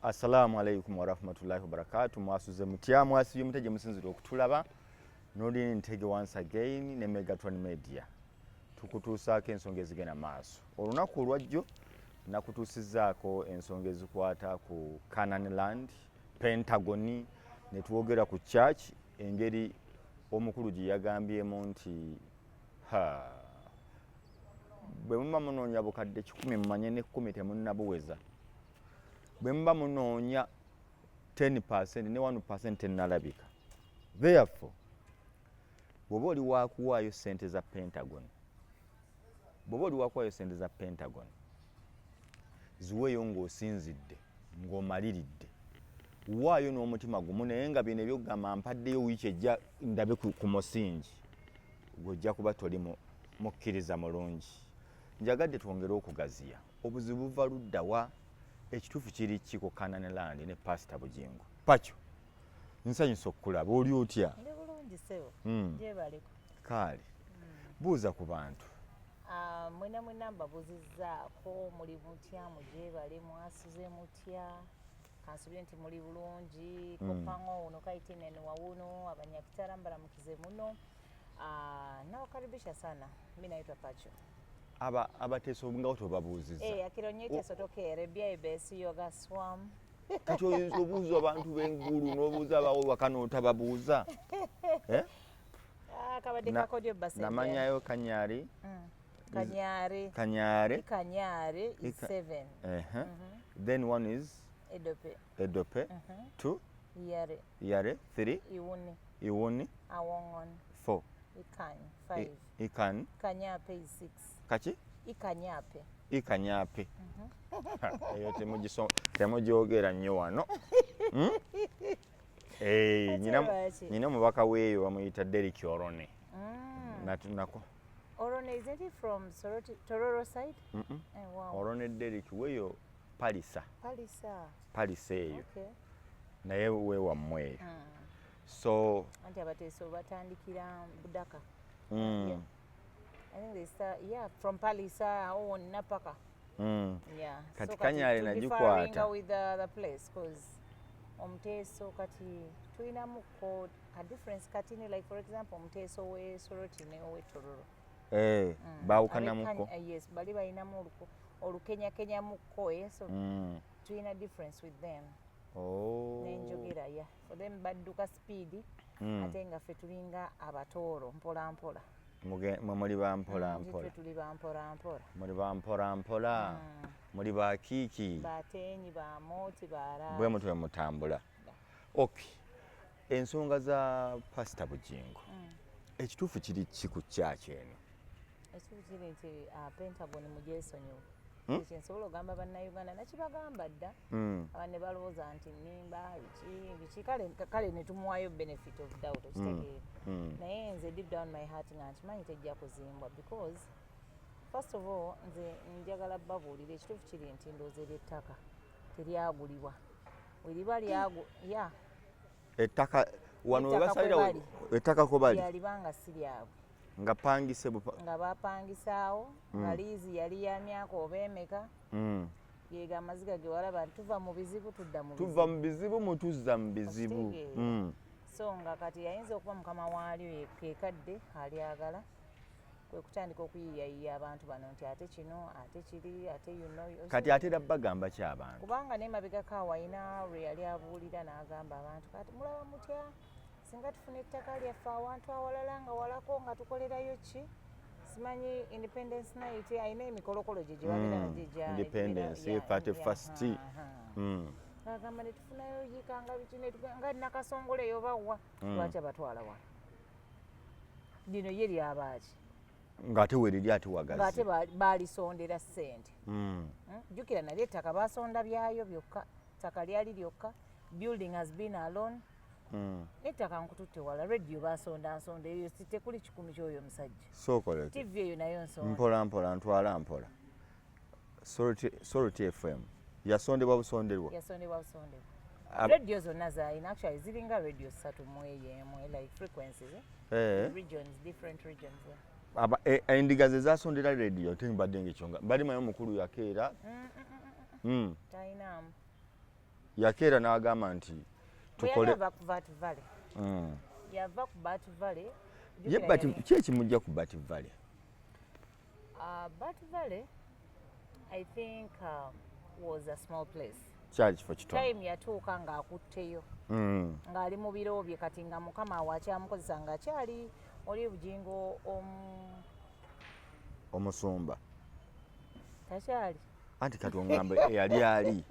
Assalamu alaikum warahmatullahi wabarakatu. Mwasuze mutya? Mwasibye mutya gye musinzira okutulaba? Nolini Ntege once again ne Megatron Media, tukutuusaako ensonga ezigenda maaso. Olunaku olwajjo nakutuusizzaako ensonga ezikwata ku Canaan Land, Pentagon, ne twogera ku church, engeri omukulu gye yagambyemu nti ha, bwe muba munoonya bukadde 100, mumanye ne 10 temunnabuweza. Bwe muba munoonya 10, ne 1 tennalabika. Therefore, bw'oba oli wakuwaayo sente za Pentagon, bw'oba oli wakuwaayo sente za Pentagon, ziweeyo ng'osinzidde, ng'omaliridde, waayo n'omutima gumu. Naye nga bino ebyokugamba mpaddeyo, wiiki ejja ndabe ku musingi, gw'ojja kuba toli mukkiriza mulungi. Njagadde twongere okugaziya obuzibu buva ludda wa, ekituufu kiri ki ku Canaan Land ne Pasita Bugingo. Pakyo, nsanyusa okukulaba. Oli otya? Ndi bulungi, ssebo. Gyebaleko. Kaale, buuza ku bantu. Ah, mwena mwena mbabuzizzaako, muli mutya? Mugyebale, mwasuze mutya? Kansubire nti muli bulungi. Kopango uno kaitinene wawuno abanyakitara mbalamukize muno. Ah, nawakaribisha sana. Mi naitwa Pacho. Aba abateesa nga tobabuuzizza. Eh, akironyete sotokere bya ibesi yoga swam. Kati oyinza obuuza abantu b'engulu n'obuuza abawe waka n'otababuuza, eh? Ah, kabadde kakodyo basente. Namanyayo Kanyari. Kanyare. Kanyare. Kanyare is seven. Then one is Edope. Edope, two. Yare. Yare, three. Iwuni. Iwuni. Awongon. Four. Ikan, five. Ikan. Kanyape is six. Kaki? Ikanyape. Ikanyape. Eyo temugyogera nnyo wano. Eh, Ate lwaki? Nyina omubaka weeyo bamuyita Derek Orone. Nako Orone, isn't he from Soroti, Tororo side? Mm-mm. Eh, wow. Orone Derek weeyo Palisa. Palisa. Palisa eyo. Naye wewammwe eyo. So Anti abateeso batandikira Budaka. Yeah. I think they start, yeah, from Palisa awo wonna paka. Yeah. Kati So Kanyale to nagikwata. differinga with the place, 'cause omuteeso kati tulinamuko ka difference katini, like for example omuteeso we Soroti ne owe Tororo. Eh, baawukanamuko. Yes, bali balinamu olukenyakenyamukko, eh, so tulina difference with them. Oh. Nenjogera ya for them badduka speed, ate nga ffe tulinga abatooro, mpola mpola. Mwe muli ba mpola mpola. Ffe tuli ba mpola mpola. Muli ba mpola mpola, muli ba kiiki. Batenyi, bamooti, bara. Bwe mutwe mutambula. Okay, ensonga za Pasita Bugingo, ekituufu kiri ki ku kyaki eno? Ekituufu kiri nti Pentagon mugyesonyiwe. Ekyo nsobola ogamba Bannayuganda, nakibagamba dda. Abantu ne balowooza nti nnimba, biki biki. Kale kale ne tumuwayo benefit of doubt, okitegeera? Naye nze deep down my heart nga nkimanyi tejja kuzimbwa, because first of all nze njagala babuulira ekituufu kiri nti ndowooza eryo ettaka teryagulibwa. Weriba lyagu ya Ettaka wano Ettaka webasalira. kwe bali. Ettaka kwe bali. Lyalibanga si lyabwe. Nga pangise nga bapangisaawo, nga liizi yali ya myaka oba emeka. Yega amaziga ge walaba nti tuva mu bizibu tudda mu Tuva mu bizibu, mutuzza mu bizibu. Okitegeera? So nga kati yayinza okuba mukama waalyo kekadde alyagala, kwe kutandika okuyiiyayiiya abantu bano nti ate kino, ate kiri, ate you know. Kati ate era bagamba ki abantu? Kubanga nemabegako awo alina lwe yali abuulira n'agamba abantu, kati mulaba mutya singa tufuna ettaka lyaffe awantu awalala nga walako, nga tukolerayo ki, simanyi Independence Night, alina emikolokolo gye gye babeera nagyo Independence, 31st. Agamba netufunayo yikanga biki, nga Nakasongola eyo bawa. Lwaki abatwala wano? Lino ye lyabaaki? Ng'ate weriri ate Ng'ate wagazi. Baalisondera ssente. Jjukira nalyo ettaka basonda byayo byokka, ttaka lyali lyokka, building has been alone. N'ettaka nkututte wala, radio basonda nsonda eyo, si tekuli 1,000 ky'oyo omusajja. Sookoleke. TV eyo nayo nsonda. Mpola mpola, ntwala mpola. Soroti FM yasondebwa busonderwa? Yasondebwa busondebwa. Radio zonna zayina, actually ziringa radio ssatu mu eyo emu, like frequencies, eh? Eh. Regions, different regions, yeah. Endiga ze zasondera radio, te mbadde ngaekyo nga mbadde manyi omukulu yakeera. Talinamu. Yakeera n'agamba nti tukole. Ava ku Bat Valley. Yava ku Bat Valley. Ye Bat, ki ekimujja ku Bat Valley? Bat Valley, I think, was a small place. Kyali kifo kitono. Time yatuuka ng'akutteyo, ng'ali mu biro bye. Kati nga Mukama awo akyamukozesa, ng'akyali oli Bugingo omu Omusumba. Takyali. Anti kati oŋŋamba eyali ali.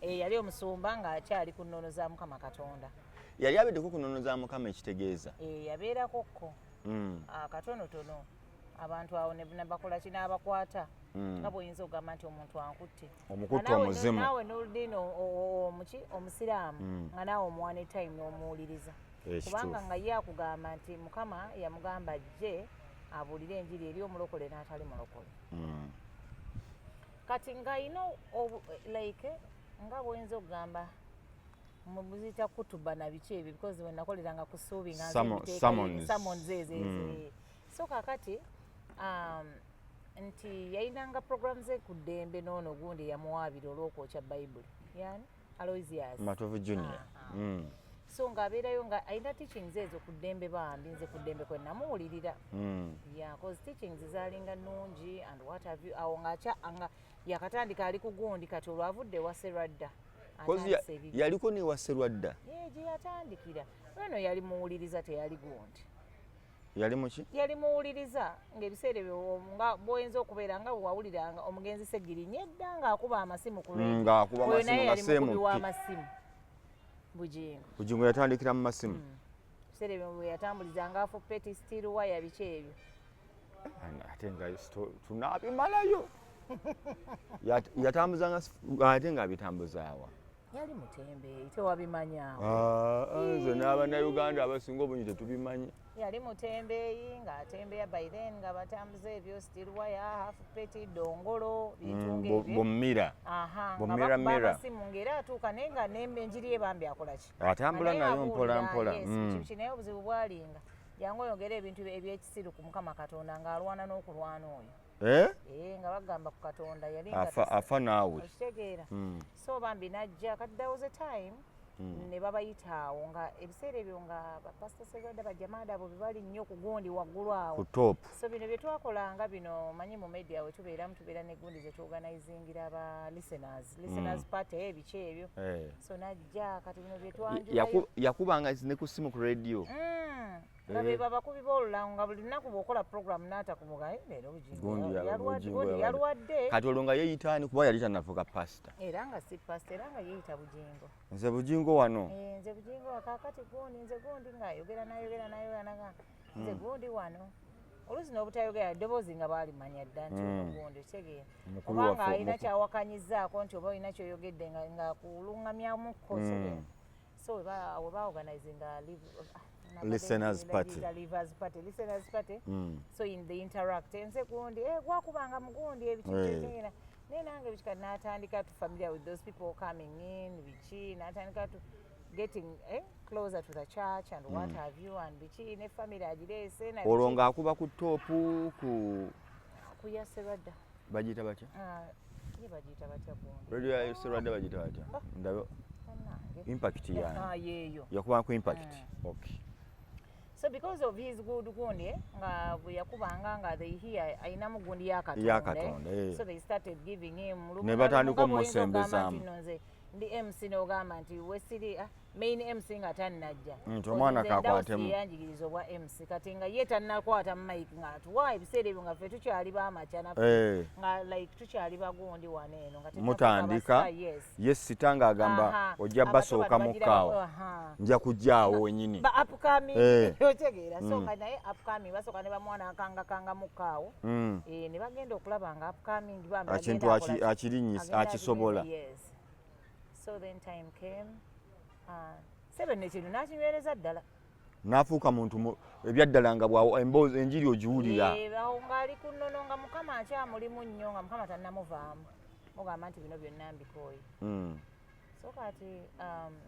Yali omusumba ng'akyali ku nnono za Mukama Katonda. Yali abeddeko ku nnono za Mukama, ekitegeeza. Yabeerako kko katonotono. Abantu awo ne bakola ki, n'abakwata, nga bw'oyinza okugamba nti omuntu ankutte. Omukutte. Nga Omuzimu. Naawe n'oludini omuki omusiraamu, nga naawe omuwa ne time n'omuwuliriza, kubanga nga ye akugamba nti Mukama yamugamba ajje abuulire enjiri eri omulokole n'atali mulokole. Kati ng'ayina like nga bwoyinza okugamba muziyita kutuba na biki ebyo, because we nakoleranga ku ssuubi nga nze mbiteekayo. Summons. Summons ezo ezo. So kakati nti yayinanga program ze ku ddembe n'ono gundi yamuwaabira olw'okwokya Bayibuli, yani Aloysius Matovu Junior. So ng'abeerayo nga alina teachings ezo ku ddembe. Bambi, nze ku ddembe kwe namuwulirira. Yeah, 'cause teachings zaalinga nnungi and what have you. Awo ng'akya nga yakatandika, ali ku gundi. Kati olwavudde ewa Serwadda, 'Cause atandise ebibye. Yaliko ne wa Serwadda. Ye gye yatandikira eno yali muwuliriza, teyali gundi. Yali muki? Yali muwuliriza, ng'ebiseera ebyo nga bw'oyinza okubeera nga bwewawuliranga omugenzi Segirinya edda ng'akuba amasimu ku radio. Ng'akuba Oyo amasimu naye nga yali mukubi CMP. w'amasimu, Bugingo. Bugingo yatandikira mu masimu. Ebiseera ebyo bwe yatambulizanga half petty, steel wire, biki ebyo. Ate nga tunaabimalayo. Yatambuzanga ate ng'abitambuzaawa? Yali mutembeeyi, tewabimanyaawo? Ah, ah, nze n'Abannayuganda abasinga obungi tetubimanyi. Yali mutembeeyi, ng'atembeeya. By then nga batambuza ebyo, steel wire, half petty, dongolo, bintu ng'ebyo. Bummira. Aha, nga Bumira bakuba mira. amasimu, ng'era atuuka, naye nga enjiri ye bambi akola ki? Atambula Naye nayo abuulira, mpola mpola. Yes, biki biki, naye obuzibu bwalinga jangu oyogere ebintu ebyekisiru ku Mukama Katonda, ng'alwana n'okulwana oyo. Eh? Eh, nga bagamba ku Katonda yali nga Afa, afa naawe. Okitegeera? So bambi najja. Kati there was a time ne babayita awo, nga ebiseera ebyo nga bapasita Serwadda, bajamaada abo bebali nnyo ku gundi waggulu awo. Ku top. So bino bye twakolanga bino, manyi mu media we tubeeramu, tubeera ne gundi zetuorganizingira aba listeners party, ebiki ebyo. Eh. So najja, kati bino bye twanjulayo. Yakubanga ne ku simu ku radio. Nga be babakubi b'olulango, nga buli lunaku bw'okola program n'atakumuga, "Eh, leero Gundi Bugingo Bugingo gundi yalwadde." yalwadde." Kati olwo nga yeeyita ani? Kuba yali tannafuuka pasita. Era nga si pasita, era nga yeeyita Bugingo. Nze Bugingo wano. Eh, nze Bugingo. Kaakati gundi, nze gundi, ng'ayogera n'ayogera n'ayogera naga nze gundi wano. Oluusi n'obutayogera, eddoboozi nga baalimanya dda nti ono gundi, okitegeera? Mukulu Oba nga waffe, alina kyawakanyizaako nti oba olina kyoyogedde nga kuluŋŋamyamukko, okitegeera? So we baorganizinga Listeners party. Listeners party, listeners party. So in the interact, nze gundi, eh, gwakubanga mugundi ebiki. Kitegeera? Naye nange biki, kati n'atandika to familiar with those people coming in, biki, n'atandika to getting closer to the church and what have you and biki, ne family agireese na Olwo biki. ng'akuba ku top ku Ku ya Serwadda. Bagiyita batya? Ah, ye bagiyita batya gundi? Radio ya Serwadda bagiyita batya? Ndabe. Bannange. Impact yani. Ah, yeeyo. Yakuba ku Impact, okay. So because of his good gundi, nga bwe yakubanga nga they hear ayinamu gundi ya Katonda, Ya Katonda, eh. So they started giving him Ne batandika nga bw'oyinza okugamba omumusembezaamu. nti nno nze ndi MC, n'ogamba nti wesiri, ah, main MC nga tannajja. Nti omwana Nze Ndawusi kakwatemu. yeyanjigiriza obwa MC. Kati nga ye tannakwata mic, nga atuwa ebiseera ebyo nga ffe tukyali bamakya naffe, nga like tukyali bagundi wano eno nga tetunnatuuka Mutandika. ba star, yes. Ye sita ng'agamba ojja Abato basooka bano bagira mukkaawo. Nja kujjaawo wenyini. Ba upcoming. Otegeera? So nga naye upcoming basooka ne bamuwana akangakanga mukkaawo. Eh, ne bagenda okulaba nga upcoming bambi Ekintu agenda akola ki? akirinyisa, Agenda akisobola. akigenza, yes. So then time came, seven ekintu n'akinywereza ddala. N'afuuka muntu ebyaddala nga bwa emboozi enjiri ogiwulira. Eh, awo ng'ali ku nnono, nga Mukama akyamulimu nnyo, nga Mukama tannamuvaamu, mugamba nti bino byonna mbikooye. So kati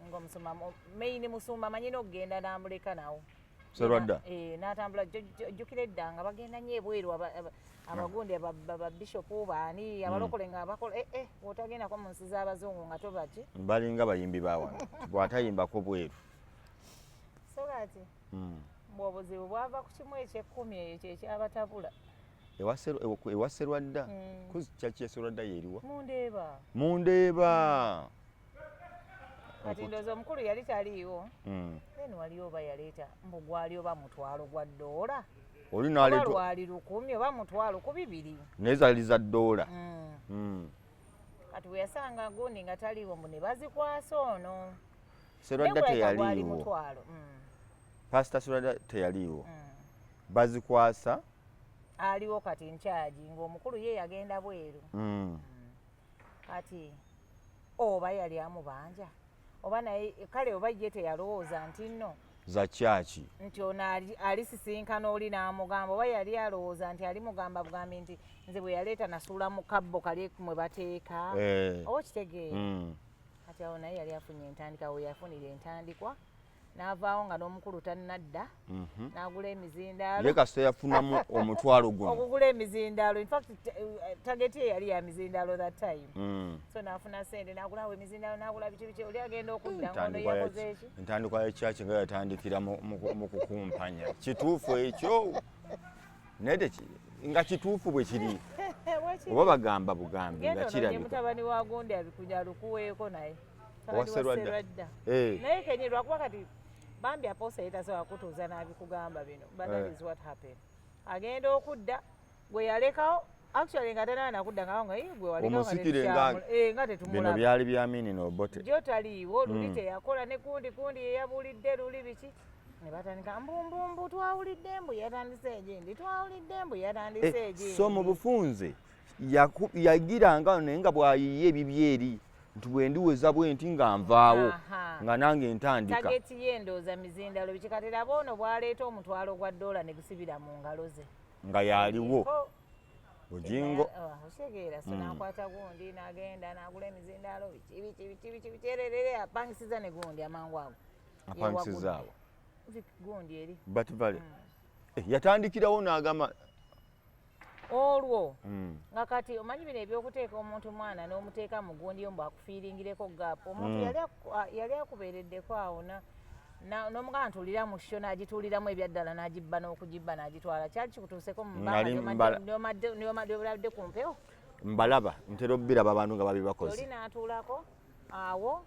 ng'omusumba main musumba manyi n'okugenda n'amuleka nawo. Serwadda. N'atambula. Jjukira edda nga bagenda nnyo ebweru, abagundi, babishopu, baani, abalokole nga bakola bw'otagendako mu nsi z'abazungu nga tobaki. Balinga bayimbi ba wano, bw'atayimbako bweru. So kati bw'obuzibu bwava ku kimu ekyekkumi, eyo kyekyabatabula. Ewa Serwadda. Kuzi church ya Serwadda yeriwa? Mundeeba. Mundeeba. Kati ndowooza omukulu yali taliiwo. Then wali oba yaleeta mbu gwali oba 1,000 gwa ddoola, oli oba naleetwa lwali 1,000 oba 1,000 ku bibiri. Naye zaali za ddoola. Kati bwe yasanga gundi nga taliiwo, mbu ne bazikwasa ono. Serwadda Naye gwaleka gwali teyaliiwo. 1,000. Pasita Serwadda teyaliiwo, bazikwasa. Aliwo kati nkyagi ng'omukulu ye yagenda bweru. Kati oba yali amubanja oba naye kale oba ye teyalowooza nti nno za kyaki. Nti ono alisisinkana oli n'amugamba, oba yali alowooza nti alimugamba bugambi nti nze bwe yaleeta nasuula mu kabbo kali mwe bateeka. Oba okitegeera? Kati awo naye yali afunye entandika, we yafunira entandikwa n'avaawo nga n'omukulu tannadda, n'agula emizindaalo. Ye kasita yafunamu 1,000 guno. Okugula emizindaalo, in fact target ye yali ya mizindaalo that time. So n'afuna sente n'agulawo emizindaalo, n'agula biki biki, oli agenda okudda ng'ono yakoze eki? Entandikwa ya kyaki nga yatandikira mu kukumpanya. Kituufu ekyo? Naye nga kituufu bwe kiri, oba bagamba bugambi nga Genda ononye kirabika? Mutabani wa gundi abikunya alukuweeko naye. Owa Mutabani wa Serwadda? Serwadda. Eh. Naye kenyi lwakuba kati bambi apostle ye tasobola kutuuza n'abikugamba bino, but that is what happened. Agenda okudda gwe yalekawo, actually nga tanaba nakudda, nga nga "Ii, gwe walekawo nga Omusikire nga nga bino tetumulaba." Byali bya Mini n'Obote. Jo taliiwo, luli teyakola ne gundi, gundi yeyabuulidde luli biki, ne batandika mbumbumbu, twawulidde mbu yatandise egindi, twawulidde mbu yatandise egindi. So mu bufunze yagiranga naye nga bw'ayiye ebibye eri nti bwe ndiweza bwe nti nga nvaawo, nga nange ntandika. Target ye ndowooza mizindalo biki. Kati raba ono bw'aleeta 1,000 gwa ddoola ne gusibira mu ngalo ze. Nga yaliwo. Ko, Bujingo. Okitegeera? So n'akwata gundi n'agenda n'agula emizindaalo biki biki biki biki biki, ererere apangisiza ne gundi amangu ago. Apangisizaawo? Gundi eri. But vale. Yatandikirawo n'agamba. Olwo nga kati omanyi bino ebyokuteeka omuntu mwana n'omuteeka mu gundi yo mbu akufiiringireko gap, omuntu yali akubeereddeko awo n'omugamba ntuulira mu show, n'agituuliramu ebyaddala, n'agibba n'okugibba n'agitwala. Kyali kikutuuseko mu bbanga lyomadde ku mpewo? Mbalaba, ntera obbiraba abantu nga babibakoze. Oli n'atuulako awo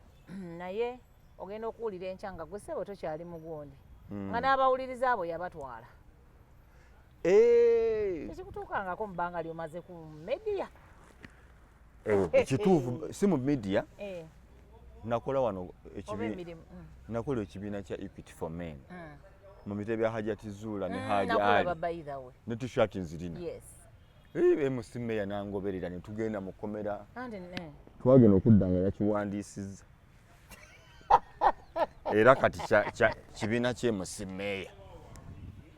naye ogenda okuwulira enkya nga gwe ssebo tokyali mugundi, nga n'abawuliriza abo yabatwala. Tekikutuukangako mu bbanga lyomaze ku media? Kituufu, si mu media. Nakola wano Oba emirimu. Nakola ekibiina kya Equity for Men mu bitebe bya Hajati Zuula ne Haji Nakulaba Ali. By the way. Ne T-shirt nzirina. MC Meya nangoberera ne tugenda mu kkomera. Anti Twagenda okudda nga yakiwandiisizza, era kati kibiina kye MC Meya.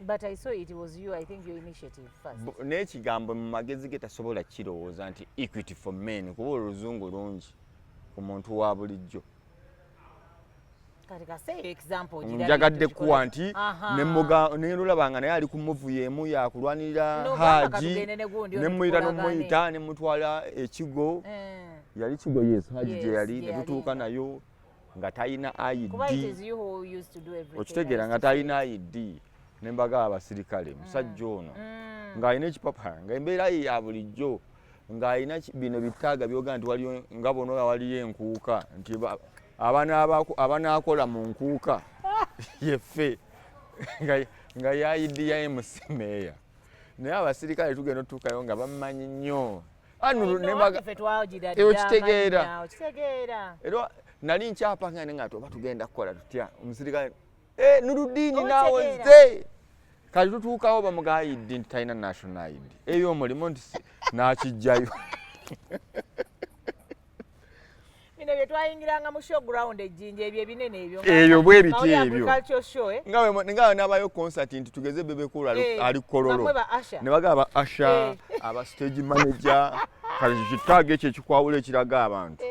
But I saw it was you, I think your initiative first. N'ekigambo mu magezi ge tasobola kirowooza nti Equity for Men, kuba oluzungu lungi ku muntu wa bulijjo. Kati kaseera example ogirabye. Njagadde tukikole. kuwa nti nenulaba nga naye ali ku move y'emu yakulwanirira N'ogamba Haji. katugende ne gundi ono Nemuyita tukolagane. nomuyita nemutwala ekigo. Yali kigo, yes, Haji gye Yes, yali. gye Netutuuka yali. nayo nga talina Kuba it ID. is you who used to do everything. Okitegeera? I Nga used to see. talina ID, nembaga abasirikale musajja ono ng'alina ekipapa, nga embeera ye ya bulijjo, ng'alina bino bitaaga byoga nti waliyo nga bono nga waliyo enkuuka nti abanaakola mu nkuuka yeffe, nga ya ID ya MC Meeya. Naye abasirikale tugenda otutuukayo nga bamumanyi nnyo. I know, ffe twagira Eh, okitegeera. dda amannya, okitegeera. Era nali nkyapanga ne nga oba tugenda kukola tutya omusirikale, "Eh, Nurudini naawe." Okitegeera. Nze kati tutuukawo bamugaa ID nti talina national ID ey'omulimu nti n'akijjayo. Bino bye twayingiranga mu show ground ejjinja, ebyo ebinene ebyo. Ebyo bwe biti Nga oli ebyo. agriculture show, eh? Nga bwe nabayo concert nti tugeze Bebe Cool ali Kololo. Bamwe ba usher. Ne bagaba ba usher, aba stage manager, kati kitaaga ekyo ekikwawula ekiraga abantu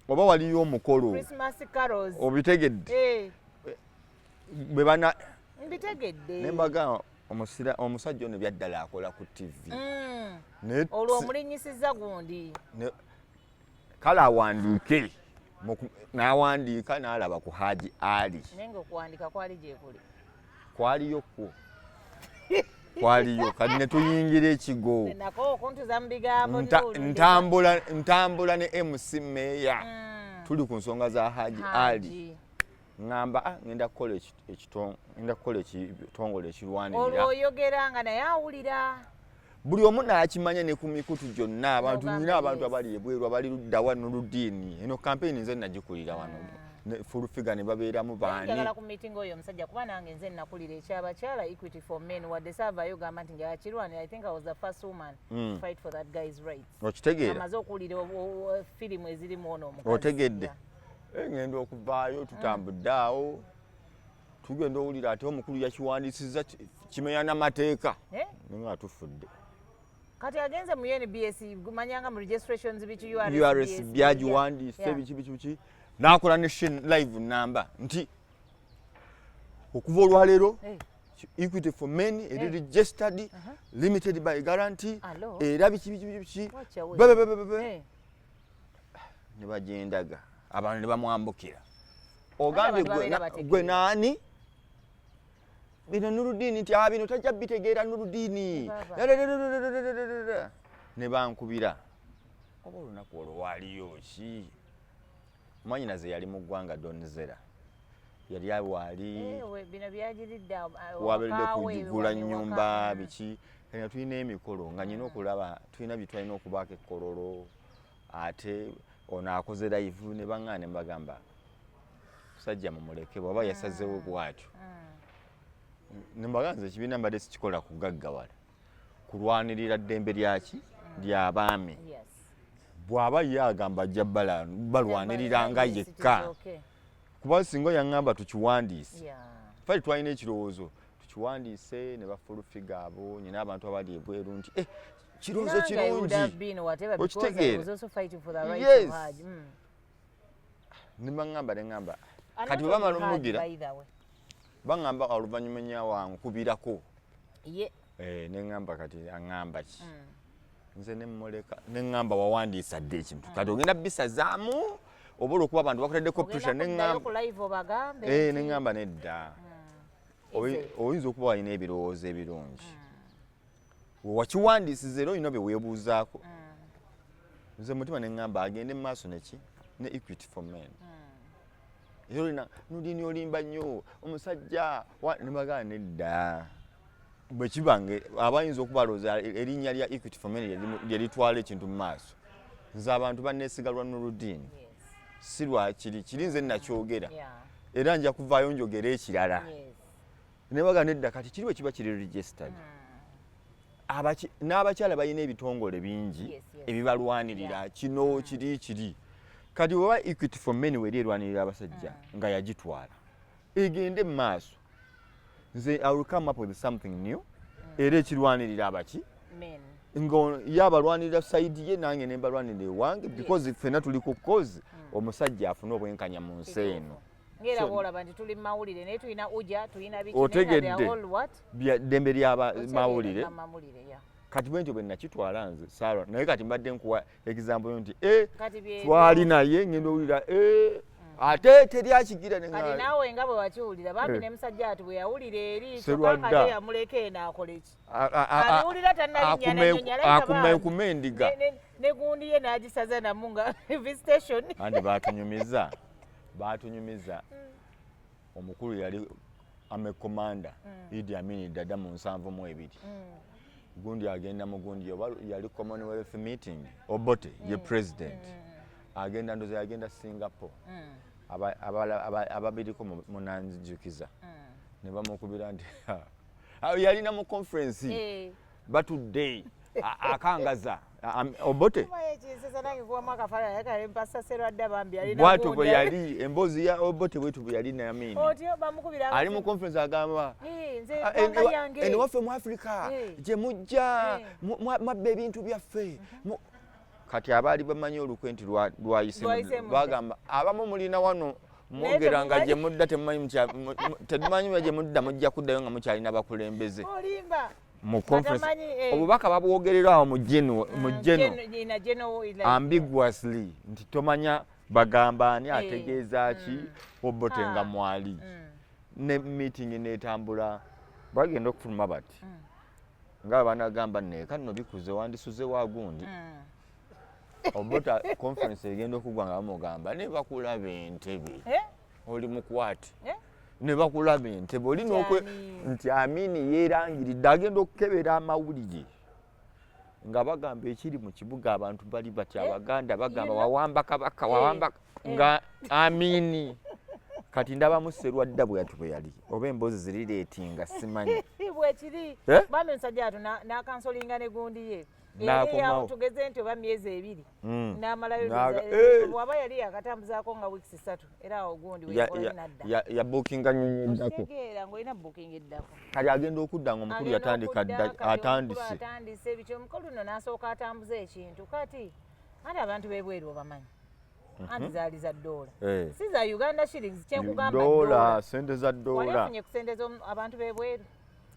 oba waliyo omukolo. Christmas carols. Obitegedde? Bwe bana Mbitegedde. Ne mbagamba omusajja ono byaddala akola ku TV. Olwo omulinnyisizza gundi. Kale awandiike, n'awandiika n'alaba ku Haji Ali. Naye ng'okuwandiika kwali gyekuli. Kwaliyo kwo. Kwaliyo kati ne tuyingira ekigo. Nako okuntuza mu bigambo. Ntambula ne MC Meya. Tuli ku nsonga za Haji Ali. Ngamba ngenda kukola ekitongole ekirwanirira. Olwo oyogera nga naye awulira. Buli omu n'akimanya ne ku mikutu gyonna abantu nyina abantu abali ebweru abali ludda wa Nurudini. Eno campaign nze nagikulira wano. Full figure ne babeeramu baani. Njagala ku meeting oyo omusajja kuba nange nze nakulira ekyabakyala Equity for Men wadde saavaayo gamba nti njagala kirwanira. I think I was the first woman to fight for that guy's rights. Okitegeera? Amaze okuwulira firimu ezirimu ono omukazi. Otegedde. Ngenda okuvaayo tutambudde awo. Tugenda owulira ate omukulu yakiwandiisizza kimenya n'amateeka. Nga tufudde. Kati agenze mu UNBS manyanga mu registrations biki URS byagiwandiise biki biki biki. N'akola ne live number nti okuva olwaleero Equity for Men eri registered limited by guarantee era biki biki biki ne bagendaga abantu ne bamwambukira. Ogambye gwe naani bino Nurudini nti bino tajja bitegeera Nurudini ne bankubira. Oba olunaku olwo waaliyo ki? Mwannyinaze yali mu ggwanga Donzera. Yali waali waberedde kugula nnyumba biki. Kati tulina emikolo nga nyina okulaba tulina bye twalina okubaako ekkololo ate ono akoze live ne baŋŋaana ne mbagamba musajja mumuleke bw'aba yasazeewo bw'atyo. Ne mbagamba nze ekibiina mbadde sikikola kugaggawala kulwanirira ddembe lyaki ly'abaami. Bw'aba ye agamba ajja balwanirira nga yekka. Kuba singa yaŋŋamba tukiwandiise. Ffe twalina ekirowoozo tukiwandiise ne ba full figure abo nyina abantu abali ebweru nti kirowoozo kirungi. Okitegeera? Yes. Ne baŋŋamba ne ŋŋamba kati bwe bamala omugira baŋŋamba oluvannyuma nnyo wankubirako. Ne ŋŋamba kati aŋŋamba ki? Nze ne mmuleka ne ŋŋamba wawandiisa dda ekintu kati ogenda bisazaamu oba olw'okuba abantu bakutaddeko pressure ne ŋŋamba nedda. Oyinza okuba walina ebirowoozo ebirungi. Wakiwandiisiza era olina bye weebuuzaako. Nze mutima ne ŋŋamba agende mu maaso neki ne Equity for Men. Era olina Nurudini olimba nnyo omusajja ne bagamba nedda. Bwe kiba nga abayinza okubalowooza erinnya lya Equity for Men lye litwala ekintu mu maaso. Nze abantu banneesiga lwa Nurudini. Si lwa kiri kiri nze nakyogera. Era nja kuvaayo njogere ekirala. Ne bagamba nedda kati kiri bwe kiba kiri registered. N'abakyala balina ebitongole bingi ebibalwanirira kino kiri kiri. Kati bw'oba Equity for Men weri erwanirira abasajja nga yagitwala egende mu maaso. Nze I will come up with something new era ekirwanirira abaki nga ye abalwanirira side ye nange ne mbalwanirira ewange because ffenna tuli ku cause omusajja afune obwenkanya mu nsi eno. Ngera bw'olaba nti tuli mu mawulire naye tulina uja tulina biki otegedde ddembe ly'amawulire. Kati bwe ntyo bwe nakitwala nze Sarah naye kati mbadde nkuwa example nti twali naye ngenda owulira ate teryakigira ne kati naawe nga bwe wakiwulira bambi ne musajja ati bwe yawulira eri kyokka kate yamuleka eno akole ki? Abiwulira tannalinnya nannyonyi akume endiga ne gundi ye n'agisaza namu nga visitation. Anti baatunyumiza omukulu yali ame commander Idi Amin Dada mu 72. Gundi agenda mu gundi oba yali Commonwealth meeting Obote ye president agenda ndoza yagenda Singapore ababiriko munanzijukiza ne bamukubira nti yalina mu conference batudde akangaza Obote bwatyo bwe yali emboozi ya Obote bwetyo bwe yali Amin ali mu conference agamba eno waffe mu Africa gye mujja mwabba ebintu byaffe. Kati abaali bamanyi olukwe nti lwayise bagamba abamu mulina wano Mwogera nga gye mudda temumanyi, temumanyi gye mudda, mujja kuddayo nga mukyalina bakulembeze. Olimba. Mu conference. Batamanyi. Obubaka babwogerera awo mu general, mu general In a general, like, ambiguously, nti tomanya bagamba ani, ategeeza ki Obote nga mwali. Ne meeting netambula, bagenda okufuluma bati nga banagamba neeka nno bikuze, wandisuze wagundi. Obote conference egenda okugwa nga bamugamba ne bakulaba entebe. Eh? Oli mukwate. Eh? Ne bakulaba entebe oli nokwe Kyani? Nti Amini yeerangiridde, agenda okukebera amawulire nga bagamba ekiri mu kibuga, abantu bali bati Abaganda bagamba wawamba kabaka, wawamba nga Amini. Kati ndabamu Serwadda bwe yati bwe yali oba emboozi zirireetinga, simanyi. Bwekiri. Eh? Bambi omusajja atu n'akansolinga ne gundi ye. N'akomawo. Yali tugeze nti oba myezi 2 n'amalayo. Bw'aba yali yakatambuzaako nga weeks 3, era awo gundi wekola nadda. Yabuukinga nyonyi eddako. Okitegeera ng'olina booking eddako. Kati agenda okudda nga omukulu Agenda yatandika okudda, dda. Kati omukulu Atandise. Atandise biki, omukulu nno n'asooka atambuza ekintu. Kati ate abantu b'ebweru obamanyi, anti zaali za ddoola, si za Uganda shillings, kyenkugamba. Dola, sente za Wali dola. ofunye ku sente abantu b'ebweru?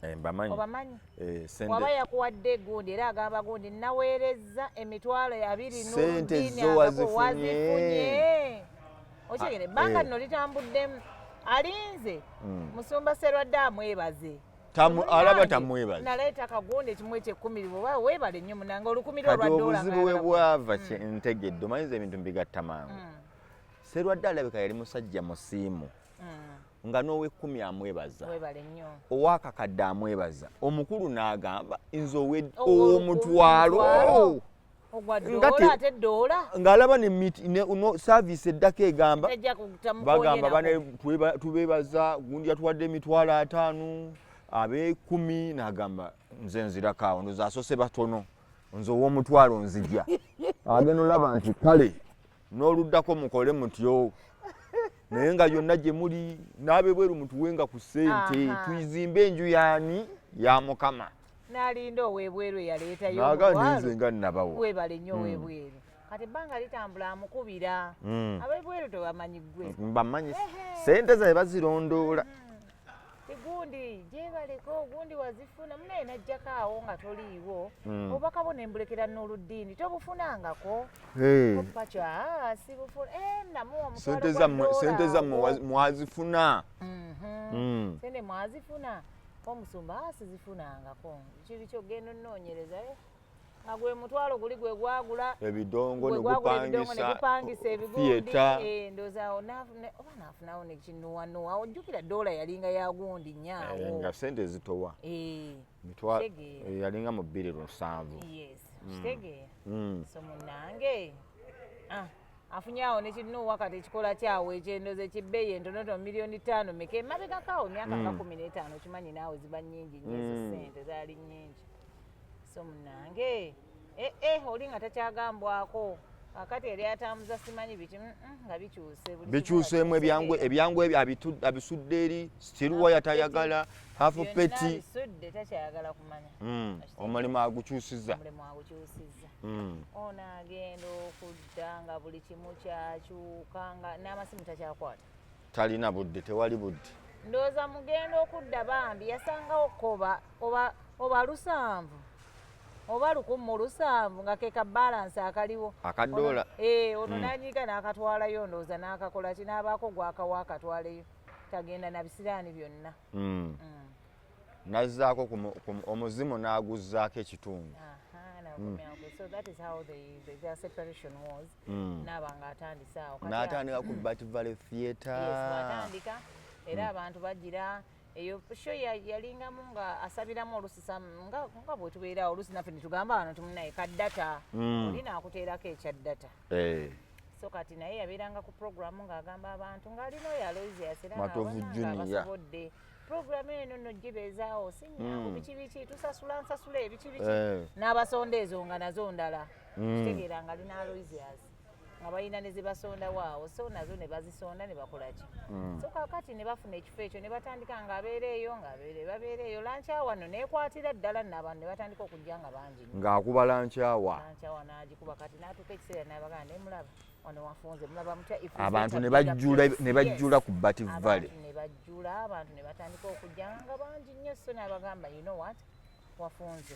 Eh, mbamanyi. Obamanyi? Eh, sente. Waba yakuwadde gundi, era agamba gundi naweereza 200,000 Sente n'oludini zo agako. wazifunye. Wazifunye, okigere? Ebbanga eh. lino litambuddemu, alinze musumba Serwadde amwebaze. Alaba Munnange, tamwebaza. Naleeta kagundi ekimu ekyekumi, oba weebale nnyo munange, olukumi lwo Kati lwa dola. obuzibu bwe bwava ntegedde, omanyiza ebintu mbigatta mangu. Serwadde alabika yali musajja musiimu, nga n'owekumi amwebaza, Weebale nnyo. owakakadde amwebaza, omukulu n'agamba nze Ow'omutwalo. ow'omutwalo Ogwa Nga dola, ate dola. Ng'alaba ne no service eddako egamba Tejja kutamukonye. Bagamba Nako. bane tubeebaza gundi yatuwadde 50,000, ab'ekumi, n'agamba nze nzirako awo, ndoza asose batono, nze ow'omutwalo nzija. Agenda olaba nti kale n'oluddako mukole mutyo, naye nga yonna gye muli n'abebweru mutuwenga ku ssente, tuyizimbe enju yaani ya Mukama. N'alinda ow'ebweru eyaleetayo Naga omutwalo. ninze nga nabawo. Weebale nnyo ow'ebweru. Kati ebbanga litambula, amukubira. Ab'ebweru tebamanyi ggwe. Mbamanyi, sente zabe bazirondoola. Tigundi gyebaleko, gundi wazifuna munaye, najjako awo nga toliiwo. Obubaka bwo nembulekera n'oluddiini, tobufunangako? Hey. Opakyo sibufuna. Eh, namuwa omutwalo Sente gwa zammwe, dola sente zammwe ogwo. mwazifuna. Sente mwazifuna? Omusumba sizifunangako, kibi kyogenda onoonyereza, eh? Nga gwe mutwalo guli gwe gwagula ebidongo. Gwe gwagula ebidongo negupangisa negupangisa ebigundi. Theatre. Eh, ndowooza awo oba naafunawo nekinuwanuwa, ojjukira dola yalinga ya gundi nyaawo. Eh, nga sente zitowa. Eh, Kitegeera. Eh, yalinga mu 2007. Yes, kitegeera. So munange afunye awo nekinuwa, kati ekikola kyawo ekyendoza ekibbeeyi entonotono miliyoni 5 meka emabegako awo, myaka nga 15, kimanyi naawe ziba nnyingi nnyo ezo. Sente zaali nnyingi. So munange oli nga takyagambwako, akati yali atambuza simanyi biki, nga bikyuse buli kimu. Bikyuseemu Nga ebyangu. kyuse. Ebyangu ebyo abisudde eri sitiruwa, tayagala hafu Byonna peti. Abisudde, takyayagala kumanya. Omulimu agukyusiza. Omulimu agukyusizza. Ono agenda okudda nga buli kimu kyakyuka, nga n'amasimu takyakwata. Talina budde, tewali budde. Ndowooza mugenda okudda bambi yasangawo koba oba 7 oba 1700 nga ke ka balance akaliwo. Akadoola. Ono n'anyiga n'akatwalayo, ndowooza n'akakola ki, n'abaako gwakawa akatwaleyo, tagenda na bisiraani byonna. Nazzaako omuzimu n'aguzzaako ekitundu. Aha, nakomyako. So that is how their separation was. Naaba nga atandise awo. Kati N'atandika ku Bat Valley Theatre. Yes, bw'atandika era abantu bagira eyo show yalingamu nga asabiramu olusi nga bwe tubeera olusi naffe netugamba wano tumunaye ka data, oli naakuteerako ekya data. So kati naye yabeeranga ku programu ng'agamba abantu ng'alina oyo Aloysius era Matovu ng'abona Junior. ng'abasobodde programu eno nno gibeezaawo si nyangu, biki biki, tusasula nsasula ebiki biki, n'abasonda ezo nga nazo ndala. Kitegeera nga alina Aloysius nga balina ne zibasondawo awo, so nazo ne bazisonda ne bakola ki. So kakati ne bafuna ekifo ekyo ne batandika ng'abeera eyo, ng'abeera babeera eyo lunch hour nno neekwatira ddala nno, abantu ne batandika okujja nga bangi nnyo. Ng'akuba lunch hour. Lunch hour n'agikuba, kati n'atuuka ekiseera n'abagamba nemulaba. Wano wafunze, mulaba mutya if we Abantu set ne up bigger bajjula place? Ne bajjula Yes. ku Bat Valley. Abantu ne bajjula, abantu ne batandika okujja nga bangi nnyo. So n'abagamba, "You know what, wafunze,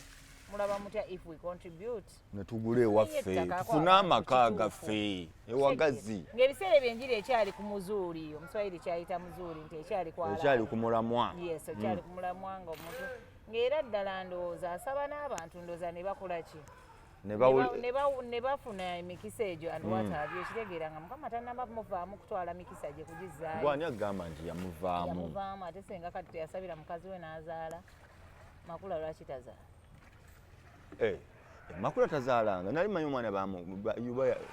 mulaba mutya if we contribute Ne tugula ewaffe, ettaka tufune abantu, amaka kituufu. gaffe ewagazi. Ng'ebiseera ebyo enjiri ekyali ku muzuuli, omuswayiri kyayita muzuuli, nti ekyali kwala. Ekyali ku mulamwa. Yes, okyali ku mulamwa, nga omuntu ng'era ddala ndowooza asaba n'abantu, ndowooza ne bakola ki? Ne Ne bafuna emikisa egyo and what have you. Ekitegeera nga Mukama tannaba muvaamu kutwala mikisa gye kugizaayo. Gwani agamba nti yamuvaamu? Yamuvaamu. Ate senga kati teyasabira mukazi we n'azaala? Makula lwaki tazaala? Eh, Makula tazaalanga. Nali manyi omwana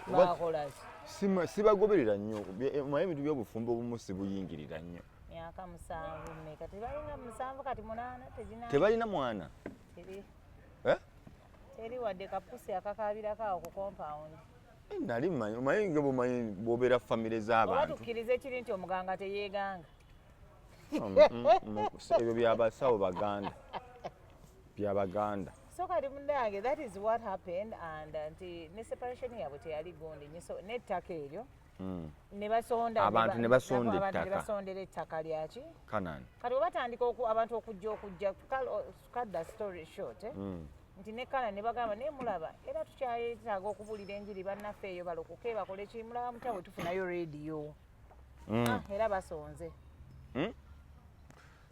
Bakola ki? Sibagoberera nnyo. Manyi ebintu by'obufumbo obumu sibuyingirira nnyo. Myaka 7, mmeka? Tebalinga 7, kati 8 tegina. Tebalina mwana? Teri. Eh? Teri wadde kapusi akakabirako awo ku compound. Eh, nali mmanyi, omanyi nga bwomanyi bwobeera famire Oba z'abantu. tukkirize kiri nti omuganga teyeeganga. Ebyo byabasawo baganda, byabaganda. So kati munange, that is what happened, and nti ne separation yaabwe teyali gundi nnyo. So n'ettaka eryo ne basonda. Abantu ne basonda Abantu ne ettaka. basondera ettaka lyaki? Kanani. Kati bwe batandika abantu okujja, cut the story short, eh? Nti ne Kana ne bagamba, naye mulaba era tukyayetaaga okubuulira enjiri bannaffe eyo balokoke bakole ki. Mulaba mutya bwe tufunayo rediyo? Ah, era basonze.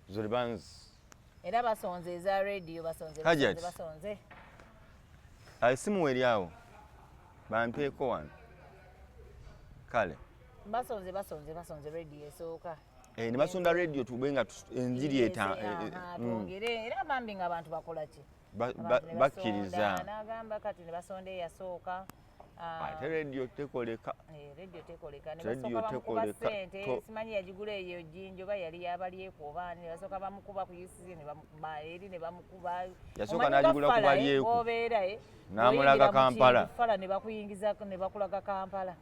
Zolibanz. Era basonze eza rediyo, basonze. Hajat. Basonze, basonze. Esimu eri awo, bampeeko wano, kale. Basonze, basonze, basonze rediyo esooka. Eh, ne basonda rediyo tube nga enjiri Yes, eta aha, twongere era bambi nga abantu bakola ki? Abantu ne Bakkiriza. basonda, n'agamba kati ne basonda eyasooka. Ah, Ate rediyo tekoleka. Eh, rediyo tekoleka. Ne Rediyo basooka bamukuba tekoleka. ssente. Simanyi yagigula eyo Jjinja oba yali yabalyeku oba ani. Ne basooka bamukuba ku UCC, ne bamukuba eri, ne bamukuba. Yasooka Omanyi nga n'agigula ku fala, eh, Balyeku. bw'obeera, eh, N'amulaga bw'oyingira mu Kampala. kintu, fala ne bakuyingiza ne bakulaga Kampala.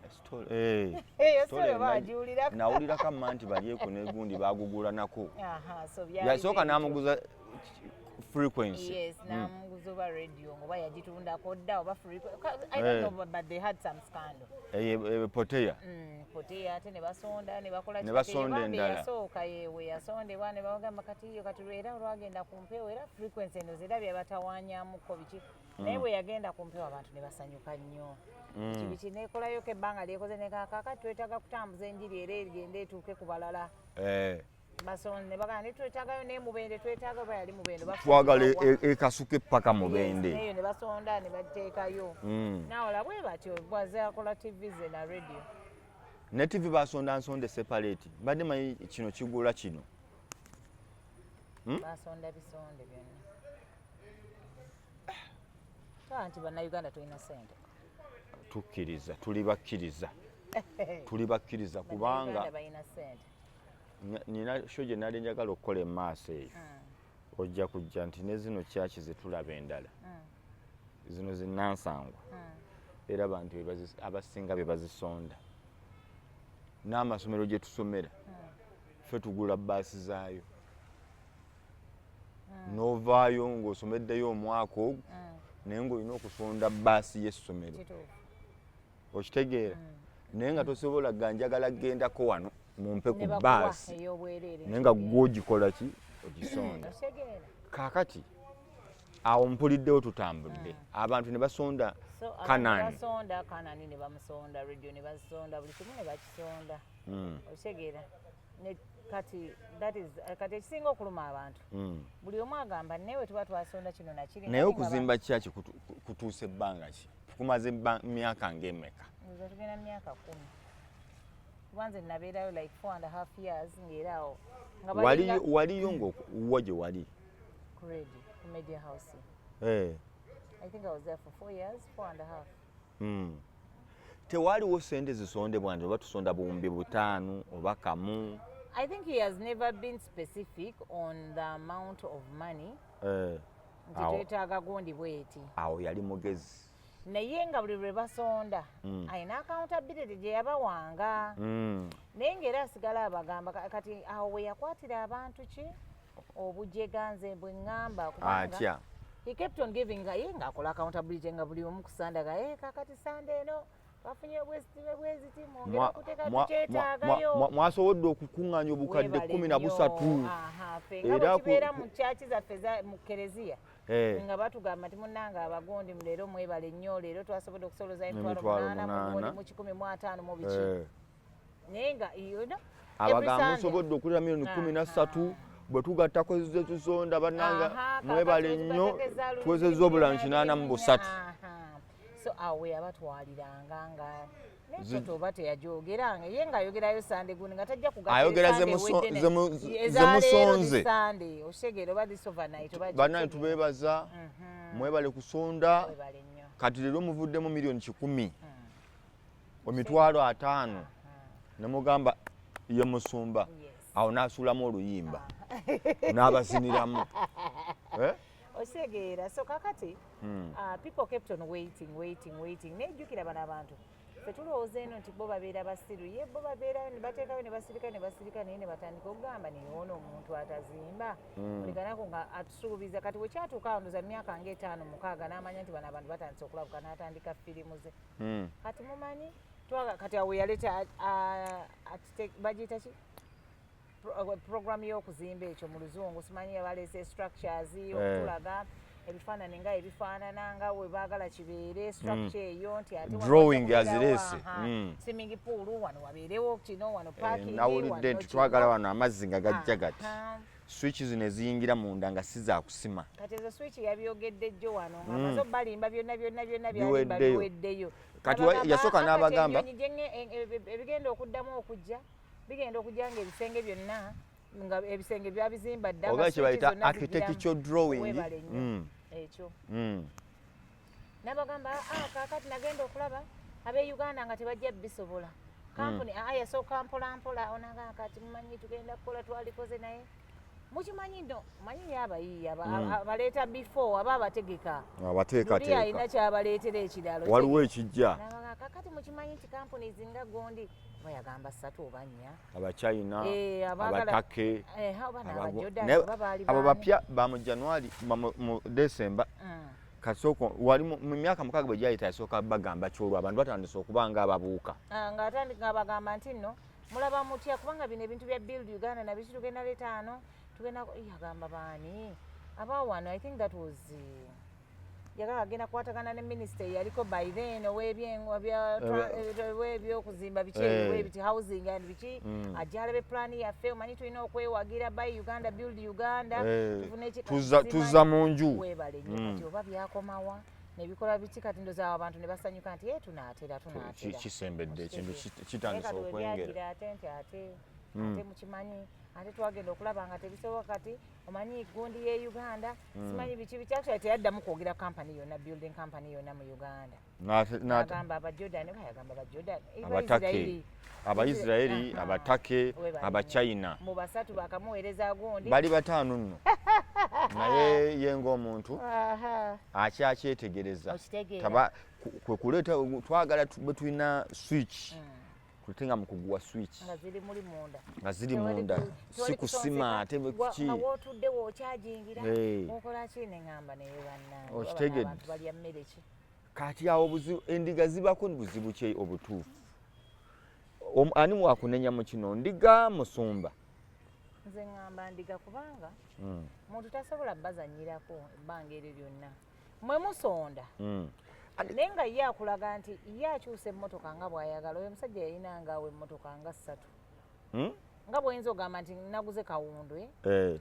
Eh, Eyo story bagiwulirako. Nawulirako amma nti Balyeku negundi bagugula nako. Aha, so byali Yasooka bwe bityo. n'amuguza frequency. Yes, n'amuguza oba radio oba yagitundako dda oba I don't know, but they had some scandal. Poteya. Poteya, ate ne basonda ne bakola Ne ki? basonda Kati bambi endala. eyasooka yewe yasondebwa ne bagamba kati yo kati era olwagenda ku mpewo, era frequency eno zera byabatawanyamuko biki, naye bwe yagenda ku mpewo abantu ne basanyuka nnyo. Kibi nekolayoko ebbanga lyekoze nekakaka, twetaaga kutambuza enjiri era egende etuuke ku balala. Basonda ne bagamba ne twetaagayo ne Mubende, twetaaga oba yali Mubende oba Twagala Wa- ekasuke paka Mubende. Yes, eyo ne basonda ne bateekayo. Nawala bwe batyo bwaze akola TV ze na radio. Ne TV basonda nsonde separate. Mbadde manyi kino kigula kino. Basonda bisonde byonna. Taa nti Bannayuganda tulina ssente. Tukkiriza, tuli bakkiriza, tuli bakkiriza kubanga Bannayuganda balina ssente. Nina show gye nali njagala okukola emaaso eyo. Ojja kujja nti ne zino kyaki zetulaba endala, zino zinansangwa, era abantu abasinga be bazisonda. N'amasomero gye tusomera, ffe tugula baasi zaayo, n'ovaayo ng'osomeddeyo omwaka ogwo, naye ng'olina okusonda baasi y'essomero. Okitegeera? Naye nga tosobola ga njagala gendako wano mumpe ku Ne bakuwa baasi ey'obwereere. Naye nga gwogikola ki? Ogisonda. Okitegeera? Kaakati awo mpuliddewo tutambudde, abantu ne basonda. So abantu Kanani. basonda Kanani, ne bamusonda radio, ne basonda buli kimu ne bakisonda. Okitegeera? Ne kati that is kati ekisinga okuluma abantu, buli omu agamba newe tuba twasonda kino nakiri. Naye okuzimba kyaki kutuusa ebbanga ki? Kumaze myaka ng'emeka? Nze tugenda myaka 10, kuba nze nabeerayo like 4.5 years ng'era awo nga Waliyo waliyo ng'owwa gye wali? Ku radio, ku media house. I think I was there for 4 years, 4.5. Tewaliwo sente zisondebwa nti oba tusonda 5000 oba kamu? I think he has never been specific on the amount of money nti twetaaga gundi bweti. Awo yali mugezi. Naye nga buli lwe basonda alina accountability gye yabawanga, naye ng'era asigala abagamba. Kati awo we yakwatira abantu ki obujega, nze bwe ŋŋamba, kubanga Atya? he kept on giving, nga ye ng'akola accountability nga buli omu ku Sande ga, "Eh, kakati Sande eno Twafunye obwesitime bweziti, mwongere okuteeka, tukyetaagayo. Mwasobodde okukuŋŋaanya obukadde Weebale 13. Nnyo. Aha, ffe nga Era bwe kibeera mu kyaki zaffe mu kereziya, nga batugamba nti munnange abagundi, leero mwebale nnyo, leero twasobodde okusoloza emitwalo Emitwalo 8 mu 8. gundi mu 150 mu biki, naye nga every Abagamba Sunday. musobodde okulira miliyoni 13, bwe tugattako ze tusonda, bannanga mwebale Kakati nnyo, tubategeeza luli tuwezezza obulala 83. So awo we yabatwaliranga nga nekyoto oba teyajogeranga ye ng'ayogerayo Sande gundi nga tajja kugatta Ayogera Sunday ewedde ze musonze. Sunday oshegere oba this overnight oba Bannange, kitegeera. Tubeebaza, mwebale kusonda. Webale nnyo. Kati leero muvuddemu miliyoni 100, emitwalo 50, ne mugamba ye musumba. Awo n'asuulamu oluyimba n'abaziniramu. Eh? Okitegeera? So kakati people kept on waiting, waiting, waiting. Nejjukira bano abantu ffe tulowooza eno nti bo babeera basiru, ye bo babeerayo ne bateekayo ne basirika ne basirika, naye ne batandika okugamba neyoono omuntu atazimba buli kanaku nga atusuubiza. Kati bwe kyatuuka awo, ndoza myaka nga 5 6, n'amanya nti bano abantu batandise okulabuka, n'atandika firimu ze. Kati mumanyi kati awo yaleeta bagiyita ki, program y'okuzimba ekyo mu luzungu simanyi, yabaleese structures okutulaga ebifaananyi nga ebifaanana nga we baagala kibeere structure eyo, nti ate wano Drawing wajja kubeerawo, azireese. Aha, swimming pool wano, wabeerewo kino wano, parking Nawulidde wano nti kino. twagala wano amazzi nga gajja gati, switch zino eziyingira munda nga si zakusima. Kati ezo switch yabyogedde jjo wano nga amaze obbalimba byonna byonna byonna byalimba. Biweddeyo. Biweddeyo. Kati N'abagamba, yasooka "Ah, kati n'abagamba- ennyonyi ebigenda okuddamu okujja, bigenda okujja nga ebisenge byonna, nga ebisenge byabizimba dda, Oba nga kye switch bayita zonna architectural zigiramu." drawing. Weebale nnyo. Ekyo n'abagamba, "Ah, kaakati nagenda okulaba ab'e Uganda nga tebajja bisobola." Kampuni yasooka mpola mpola, onaga kati mumanyi tugenda kukola, twalikoze, naye mukimanyi nno, manyi ye abayiiya abaleeta before aba abategeka luli Abateekateeka. alina kyabaleetera ekiralo. Waliwo ekijja. N'abaga, kakati mukimanyi nti kampuni zinga gondi, oba yagamba ssatu oba nnya, Abachina, abaagala- Abatake, oba n'Abajordan, oba baali abo baani. bapya ba mu January, mu December. Kasooka wali mu myaka 6 bwe gyayita, yasooka bagamba kyolwo abantu batandise okuba nga ababuuka. Ah, ng'atandika ng'abagamba nti nno mulaba mutya, kubanga bino ebintu bya Build Uganda nabiki, tugenda leeta ano, tugenda yagamba baani aba wano, I think that was yagamba agenda kukwatagana ne minisita eyaliko by then ow'ebyokuzimba biki, ow'ebiti housing and biki, ajja alabe pulaani yaffe, omanyi tulina okwewagira Buy Uganda, Build Uganda, tufune Tuzza mu nju. Weebale nnyo. Kati oba byakomawa nebikola biki, kati ndoza awo abantu ne basanyuka nti ye tunaatera, tunaatera. Kisembedde ekintu, Okitegeera. kitandise Naye kati okwengera. webyagira ate nti ate mukimanyi, ate twagenda okulaba nga tebisoboka. Kati omanyi gundi ye Uganda, simanyi biki biki, actually teyaddamu kwogera company yonna, building company yonna mu Uganda. Agamba Abajordan, oba yagamba Abajordan, Abatake, Abaisiraeri, Abatake, Weebale. Abachina. Mu basatu bakamuweereza gundi. Bali bataano nno, naye ye ng'omuntu akyakyetegereza. Okitegeera. Kwe kuleeta twagala bwe tulina switch, tulete nga mu kuguwa switch Nga ziri muli munda. Nga ziri munda, si Tewali kusima ate bwe kuki. Nga wootudde wookyajingira, okola ki, neŋŋamba naye bannange, oba bano Okitegedde. abantu balya mmere ki? Kati awo buzibu, endiga zibako buzibu ki obutuufu? Ani wakunenya mu kino, ndiga, musumba? Nze ŋŋamba ndiga, kubanga muntu tasobola bazanyirako ebbanga eryo lyonna mwe musonda, naye nga ye akulaga nti ye akyusa emmotoka nga bw'ayagala. Oyo omusajja yalina ngaawo emmotoka nga ssatu, nga bw'oyinza okugamba nti naguze kawundwe,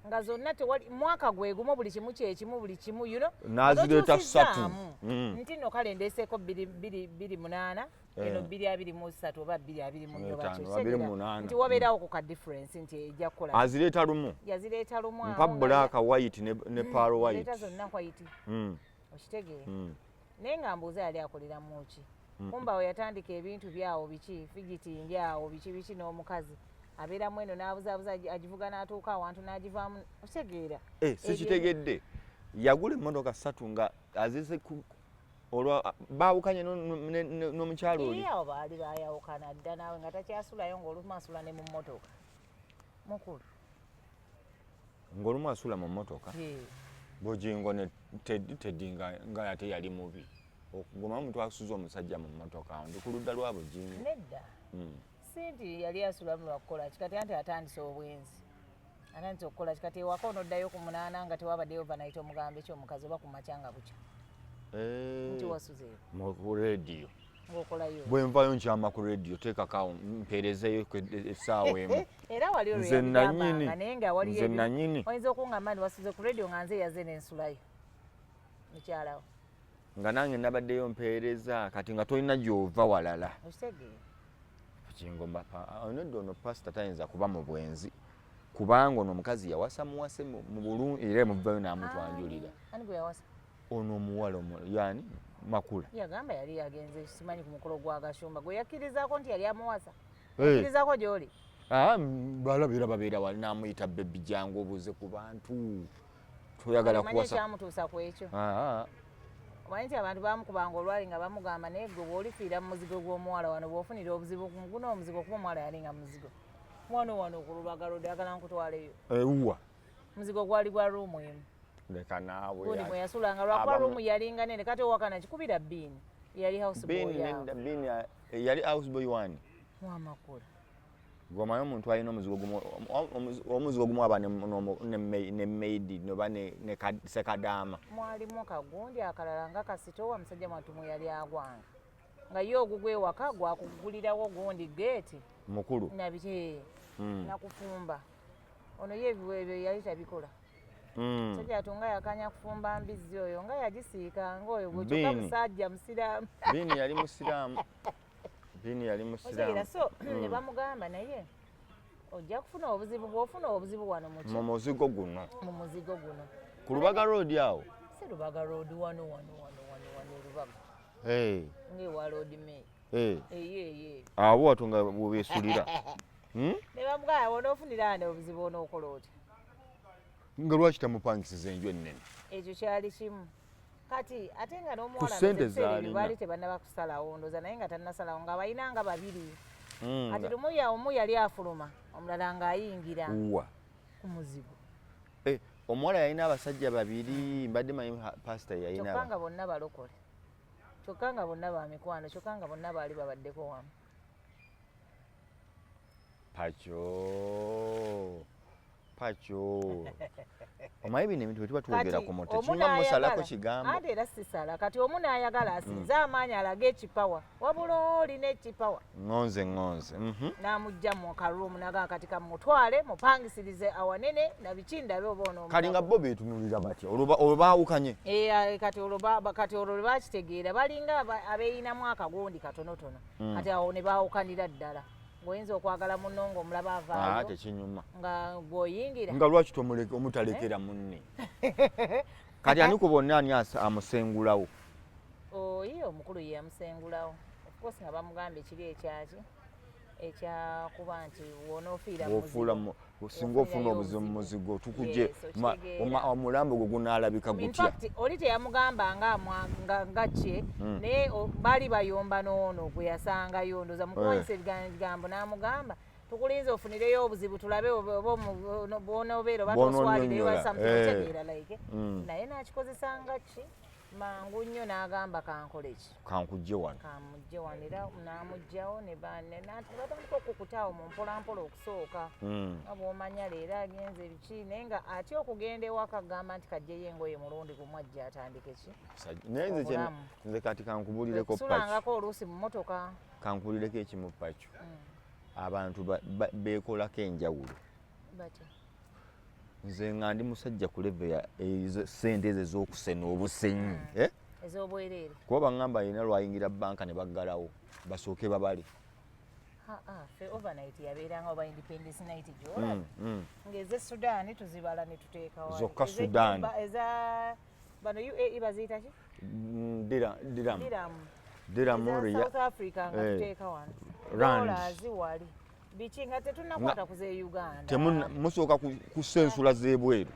nga zonna tewali mwaka gwe gumu, buli kimu kyekimu, buli kimu. N'azireeta ssatu. Okyusizaamu. Nti nno kale ndeeseeko bbiri bbiri bbiri munaana, eno 2023 oba 2024 oba Etaano, kyo, abiri kitegeera munaana. nti wabeerawo ku ka difference nti ejja kukola. Azireeta lumu. Yazireeta lumu Mpa awo nga black, white ne pearl white. Leeta zonna white. Okitegeera? Naye nga mbuuza, yali akoleramu ki? Kumba we yatandika ebintu byawo biki, fidgeting awo biki biki, n'omukazi abeeramu eno n'abuzaabuza, agivuga n'atuuka awantu n'agivaamu, okitegeera? Sikitegedde, yagula emmotoka ssatu nga azise olwa baawukanye n'omukyalo oli. Ii, awo baali bayawukana dda naawe, nga takyasulayo, ng'olumu asula ne mu mmotoka, mukulu. Ng'olumu asula mu mmotoka. Bujingo ne Teddy nga ate yali mubi. Okugoma omuntu asuza omusajja mu mmotoka ndi ku ludda lwa Bugingo. Nedda. Si nti yali asulamu lwakukola ki, kati anti atandise obwenzi, atandise okukola ki. Kati ewaka onoddayo ku 8 nga tewabaddeyo overnight, omugambe ki omukazi, oba ku makya nga bukya nti wasuzeewo? Mu rediyo. Ng'okolayo. Bwe nvayo nkyama ku rediyo, teekakaawo mpeerezeyo essaawa 1. Era wali olwo Nze yabigambanga, nannyini. naye nga waliyo Nze nannyini. Oyinza okuŋŋamba nti wasuze ku rediyo nga nze yaze n'ensulayo mukyalawo. Nga nange nabaddeyo mpeereza, kati nga tolina gy'ova walala. Okitegeera? Bugingo nedda, ono pasita tayinza kuba mu bwenzi, kubanga ono omukazi yawasa muwase mu bulungi, era emuvayo n'amutwanjulira. Ani gwe yawasa? Ono omuwala yani Makula. Yagamba yali yagenze simanyi ku mukolo gwa Gashumba gwe yakkirizaako nti yali amuwasa. Eh. Yakkirizaako gy'oli. Ah, balabira babeera wali n'amuyita, "Baby, jangu obuuze ku bantu, toyagala Omanyi kuwasa?" ekyamutuusa ku ekyo? Ah, Omanyi nti abantu bamukubanga olwali nga bamugamba, naye gwe bw'olifiira mu muzigo gw'omuwala wano, bw'ofunira obuzibu guno omuzigo, kuba omuwala yali nga muzigo wano wano ku Lubaga Road, agala nkutwaleyo. Ewuwa? Muzigo gwali gwa room emu. Leka naawe. Gundi mwe yasulanga, lwakuba room yalinga nene. Kati owakana kikubira Biini yali house boy. Biini? Awo. Nedda, Biini yali house boy wani? Mwamakula. Gwomanyi omuntu alina omuzigo gumu, omuzigo gumu aba ne maid oba ne sekadaama. Mwalimu kagundi akalala nga kasitowa, musajja mwattu mwe yali agwanga nga ye ogugwa ewaka gwakugulirawo gundi geeti. Mukulu. Nabiki nakufumba. Ono ye ebyo yali tabikola. Musajja atu nga yakanya kufumba mbizzi, oyo nga yagisiika ngaoyo gwe kyokka. Biini. Musajja musiraamu. Biini yali musiraamu, Biini yali Otegeera? musiraamu. So ne bamugamba, naye ojja kufuna obuzibu bw'ofuna obuzibu wano muki mu muzigo guno. Mu muzigo guno. Ku Lubaga Road awo? Si Lubaga Road, wano wano wano wano wano e Lubaga. Ng'ewa Lord Mayor. Eyo eyo. Abo wato nga bwebeesulira? Ne bamugamba, onoofunira wano obuzibu, onookola otya? Nga lwaki tamupangisiza enju ennene? Ekyo kyali kimu. Kati ate nga Ku n'omuwala ssente ebiseera ebyo z'alina. baali tebannaba kusalawo, ndooza naye nga tannasalawo, nga balina nga babiri. Kati lumu omu yali afuluma, omulala ng'ayingira. Wa? Ku muzigo. Eh, omuwala yalina abasajja babiri? Mbadde manyi pasita yalina. Kyokka nga bonna balokole, kyokka nga bonna ba mikwano, kyokka nga bonna baali babaddeko wamu. Pacho, Pacho, omanyi bino ebintu bwe tuba twogera Kati ku moto omu kinyuma musalako n'ayagala- kigambo. Anti era sisala. Kati omu n'ayagala asinze amaanyi alage ekipawa, wabula olina ekipawa. Ŋŋonze ŋŋonze. N'amugja mu karuumu nagaa, kati kamutwale mupangisirize awanene nabiki, ndabe oba ono. Kali nga bo beetunulira batya olwo baawukanye? Eh, kati olwo kati olwo lwe bakitegeera balinga abeeyinamu akagundi katonotono. Kati awo ne baawukanira ddala, ng'oyinza okwagala munno ng'omulaba Ah, avaayo tekinyuma. Nga gw'oyingira. Nga lwaki omutalekera munne? Kati ani ku bonna, ani amusengulawo? Oyi omukulu ye yamusengulawo, of course nga bamugamba ekiri ekyaki ekyakuba nti wonoofiira mu Bw'ofuula muzigo. Singa ofuna Ofunirayo obuzibu mu obuzibu. muzigo, tukuje Yes, okitegeera. omulambo gwo gunaalabika In gutya? fact, oli teyamugamba nga kye, naye baali bayomba n'ono gwe yasangayo, ndooza mukuwanyisa ebigambo n'amugamba, tukulinze ofunireyo obuzibu tulabe oba bw'onoobeera oba toswalireyo Bw'onoonnyonnyola, something, otegeera, like. Naye n'akikozesanga ki mangu nnyo n'agamba, kankole ki? Kankujje wano. Kamujje wano, era n'amugjawo ne batandika okukutaawo mu mpolampola okusooka. Nga bw'omanya leero agenze biki, naye nga atya okugenda ewaka kugamba nti kajjeyo engoye mulundi gumu ajja atandike ki Naye nze obulamu. Nze kati kankubulireko, Pacho. Kusulangako oluusi mu mmotoka. Kankubulireko ekimu, Pacho. Abantu beekolako enjawulo. Batya? Nze nga ndi musajja ku level ya ezo sente ezo ez'okusena obusenyi, eh? Ez'obwereere. Kuba baŋŋamba alina lwayingira banka ne baggalawo basooke babale. Ffe overnight yabeeranga oba Independence Night gyolaba ng'eze Sudan tuzibala ne tuteeka wali. Zokka Ez'e Sudan. Juba, eza bano UAE baziyita ki? Dirham. Dirham. Dirham. Eza South Africa nga tuteeka wano. Rand. Dollars wali biki nga tetunnakwata ku z'e Uganda. Musooka kusensula z'ebweru.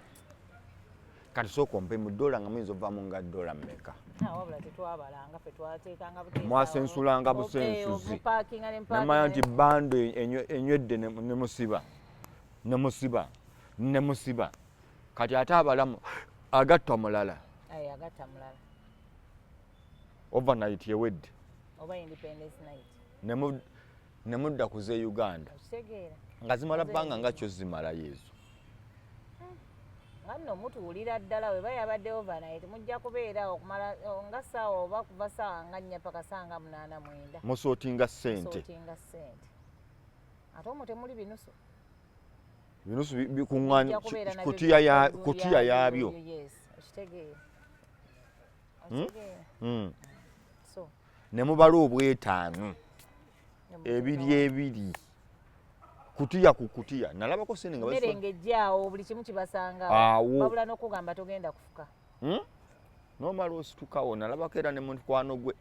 Kati sooka ompe mu dola, nga muyinza ovaamu nga dola mmeka? Ah, wabula tetwabalanga, ffe twateekanga buteesa. Mwasensulanga busensuzi. Mupaakinga ne Namanya nti bando enywedde ne musiba ne musiba ne musiba. Kati ate abalamu agatta mulala. Aye, agatta mulala. Overnight ewedde. Oba Independence Night. Ne mudda ku z'e Uganda. Okitegeera? Nga zimala bbanga nga kyo zimalayo ezo. Nga nno mutuwulira ddala, weba yabadde overnight, mujja kubeera okumala nga ssaawa oba kuva ssaawa nga 4 paka ssaawa nga 8, 9. Musortinga ssente. Sortinga ssente, ate omwo temuli binusu. Binusu bikuŋŋaanya Mujja kubeera nabyo. Kutiya yaabyo. Yes, okitegeera, okitegeera? So Ne mubala obwetaano ne muteekawo. Ebiri ebiri, kutiya ku kutiya, nalabako sente nga Emmere ng'ejjaawo, buli kimu kibasangawo. Awo. Wabula n'okugamba togenda kufuka. Nomala ositukawo, nalabako era ne mukwano gwe.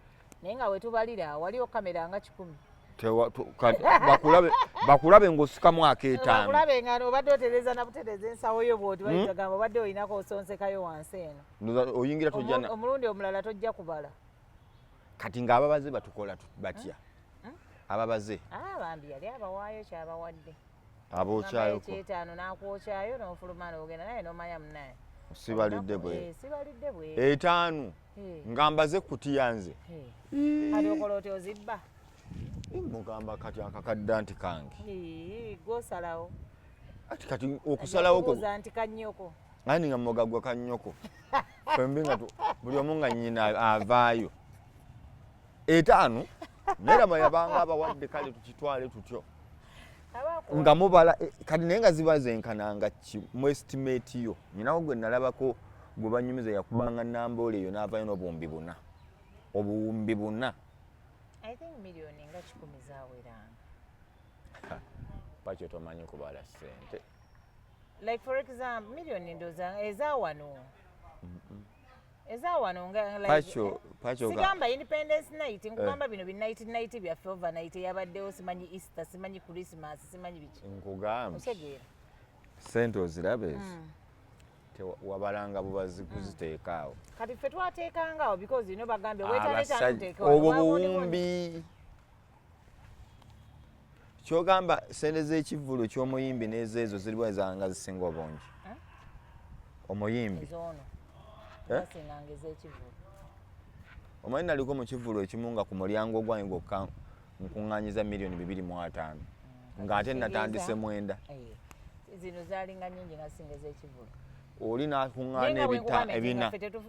Naye nga wetubalira waliwo kamera nga 100. Bakulabe, bakulabe ng'osikamu akeetaano. Bakulabe nga obadde otereza na butereza ensawo yo bw'oti, bayitagamba obadde olinako osonsekayo wansi eno. Ndowooza oyingira tojja Omulundi omulala tojja kubala. Kati ng'ababaze batukola batya ababaze? Ah, bambi yali abawaayo kyabawadde. Abookyayoko. Ekyetaano n'akwokyayo n'ofuluma n'ogenda naye n'omanya munaye. Sibalidde bwe. Eh, sibalidde bwe. Etaano nga mbaze kutiya nze. Kati okola otya, ozibba? Mugamba kati akakadda nti kange. Ii, gw'osalawo. Ati kati okusalawo ko Kubuuza nti kannyoko. Ani nga mugagwa kannyoko, fembi nga buli omu nga nnyina avaayo etaano, naye raba yabanga abawadde. Kale tukitwale tutyo nga mubala kati, naye nga ziba zenkananga ki mu estimate yo? Nyinawo gwe nalabako gwe banyumiza yakubanga namboole eyo n'avayo n'obuwumbi 4, obuwumbi 4. I think miliyoni nga 100 zaweranga. Pakyo tomanyi kubala ssente. Like for example, miliyoni ndowooza ezawano, ezawano nga like, Pakyo pakyo Sigamba Independence Night, nkugamba bino bi night night byaffe, overnight eyabaddewo, simanyi Easter, simanyi Christmas, simanyi biki. Nkugambye. Otegeera? Ssente oziraba ezo. Wabalanga bubazi kuziteeka awo. Kati ffe twateekangawo because you know bagambye weetaleeta Abasajja ntuteeke wano, obwo wagundi. Buwumbi kyogamba sente z'ekivvulu ky'omuyimbi n'ezeezo ziriwa ezanga zisinga obungi? Eh? Omuyimbi. Ezoono. Eh? Zasinganga ez'ekivvulu. Omanyi naliko mu kivvulu ekimu nga ku mulyango gwange gwokka nkuŋŋaanyiza miliyoni 250, ng'ate natandise 9. Eh, zino zaalinga nyingi nga zisinga ez'ekivvulu. Oli Naye n'akuŋŋaana nga bwe nkugambye nti ebina. nga ffe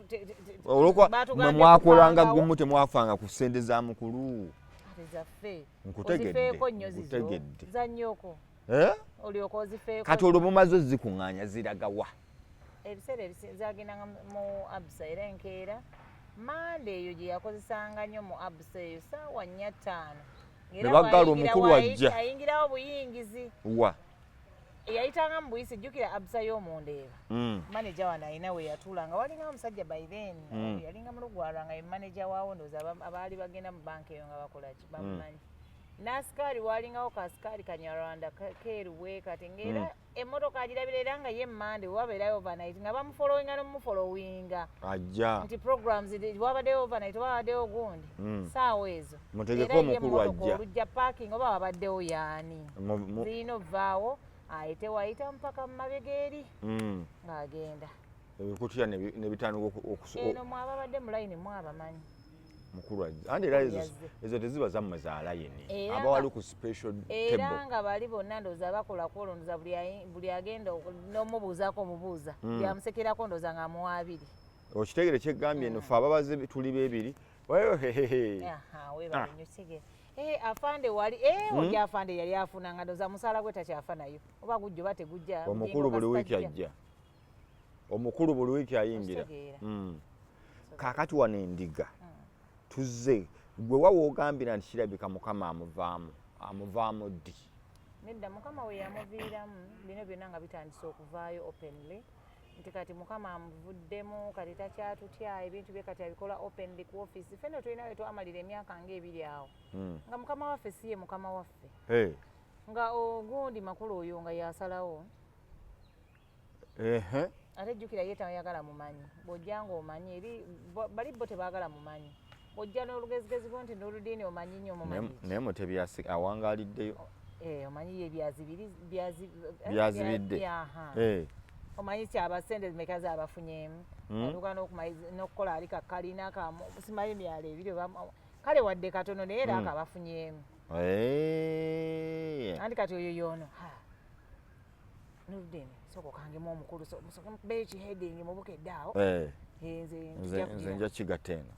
Olwokuba mwe baatugambye mwakolanga kupangawo. gumu, temwafanga ku ssente za mukulu. Ate zaffe Nkutegedde, ozifeeko nnyo zizo. nkutegedde. Za nnyoko. Eh? Olyoka ozifeeko. Kati olwo mumaze ozikuŋŋaanya, ziragawa? Ebiseera zagendanga mu Absa, era enkeera Mande eyo gye yakozesanga nnyo mu Absa eyo saawa 4, 5. Ne baggala, omukulu ajja. Ayingirawo buyingizi. Wa? Eyayitanga mu buyisi, jjukira Absa y'omundeeba. Maneja wano alina we yatuula nga walinga omusajja by then yalinga mulugwalwa nga ye maneja waawo, ndowooza abaali bagenda mu banka eyo nga bakolaki bamumanyi. N'asikaali walingawo kasikaali Kanyarwanda keeru bwe kati, ng'era emmotoka agirabira, era nga ye Mande wabeerayo overnight nga bamufollowinga n'omufollowinga. Ajja. Nti programs wabaddeyo overnight oba wabaddeyo gundi saawa ezo. Mutegeke Era ye omukulu emmotoka ajja. olujja parking oba wabaddewo yaani zirina ovaawo ayite wayita mpaka mu mabega eri ng'agenda. Ebikutiya ne bitandika Eno mwababadde mu layini mwabamanyi. Mukulu ajja anti era ezo Yazze. Ezo teziba zammwe za layini. Era Aba wali ku special era table. Nga bali bonna ndowooza bakola kwolwo, ndowooza buli agenda n'omubuuzaako omubuuza byamusekerako, ndowooza ng'amuwa 20. Okitegere kyeggambye eno, fe ababaze tuli beebiri. Wehehehe. Aha, weebale nnyo, kitegeera. Eh, afande wali oli afande yali afuna nga ndowooza musaala gwe takyafa nayo oba gujja oba tegujja. Omukulu buli wiiki kasita ajja, omukulu buli wiiki ayingira. Okitegeera? Kaakati wano endiga tuzze gwe wawa ogambira nti kirabika Mukama amuvaamu, amuvaamu ddi? Nedda, Mukama we yamuviiramu bino byonna nga bitandise okuvaayo openly nti kati Mukama amuvuddemu, kati takyatutya, ebintu bye kati abikola openly ku office. Ffenna tulina we twamalira emyaka nga 2 awo nga mukama waffe si ye mukama waffe, Hey. nga ogundi makulu oyo nga yasalawo. Ate jjukira ye tayagala mumanyi, bw'ojja ng'omanyi eri bali bo tebaagala mumanyi, bw'ojja n'olugezigezi gwo nti n'oludiini omanyi nnyo mumanyi. Naye Mutebi awangaaliddeyo. Eh, omanyi ye byazibiri Byazibidde. Aha. Eh. Omanyi kyaba sente zimeka zabafunyemu? Atuuka n'okukola ali kakalina kamu, simanyi myalo ebiri kale wadde katono, naye era akabafunyemu. Anti kati oyo yoono Nurdin, sooka okangemu omukulu, sooka mukube ekiheading mubukedde awo. Nze nze nja kigatta eno.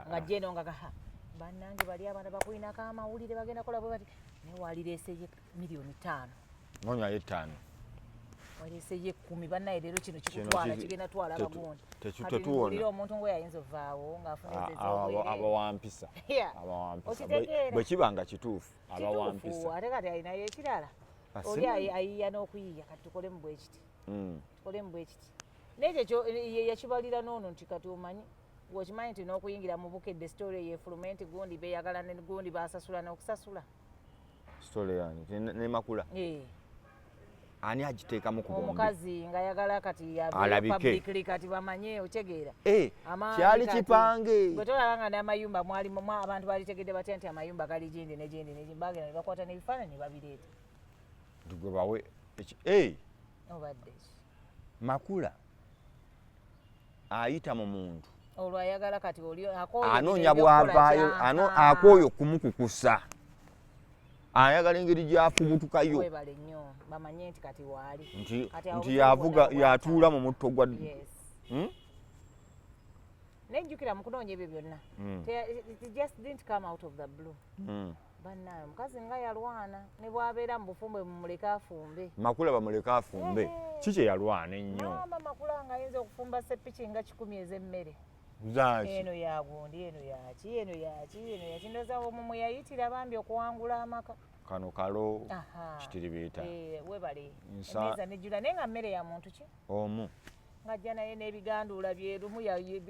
Nga jeno nga gaha bannange bali abaana bakulinako amawulire, bagenda kola bwe bati, naye walireeseyo 5 miliyoni. Nonyayo 5. Waleeseyo 10. Bannaye, leero kino kikutwala, kigenda twala abagundi. Tetuwona. Omuntu ngaoyo ayinza ovaawo ng'afuna Abawampisa, abawampisa, bwe kiba nga kituufu, abawampisa. Ate kati alinayo ekirala, oli ayiya n'okuyiya. Kati tukolemu bwe kiti, tukolemu bwe kiti. Nekyo ye yakibalira noono nti kati omanyi, gweokimanyi nti n'okuyingira mu Bukedde, story eyo efulume nti gundi beyagala ne gundi basasula n'okusasula. Story yani nemakula ani agiteekamu ku bombi? Omukazi ng'ayagala kati Alabike. Publicly kati bamanye, otegeera? Amaanyi Kyali kati. Kipange. Bwe tolaba nga n'amayumba mwalimu abantu balitegedde batya nti amayumba gali gindi ne gindi ne gindi? Bagenda ne bakwata n'ebifaananyi ne babireeta. Nti gwe bawe Obadde ki? Makula ayita mu muntu. Olwo ayagala kati oli akooye Anoonya bino ebyokukola. Bwavaayo akooyo kumukukusa, ayagala engeri gyafubutukayo. Webale nnyo, bamanye nti kati waali. Nti Kati awo nti obuzibu yavuga bwonna yatuula mu mutto gwa Yes. Nejjukira mu kunoonya ebyo byonna, it just didn't come out of the blue. Bannaaye, omukazi nga yalwana, ne bw'abeera mu bufumbe mumuleke afumbe. Makula bamuleke afumbe. Ki kye yalwana ennyo? Maama Makula nga ayinza okufumba seppiki nga 100 ez'emmere. Zaaki? Eno yagundi, eno yaki, eno yaki, eno yaki. Ndowooza omwo mwe yayitira bambi okuwangula amaka. Kano kalo. Aha. Kitiribiita. Webale. Nsa- Emmeeza nejjula, naye nga mmere ya muntu ki? Omu. Ng'ajja naye n'ebiganduula byerumu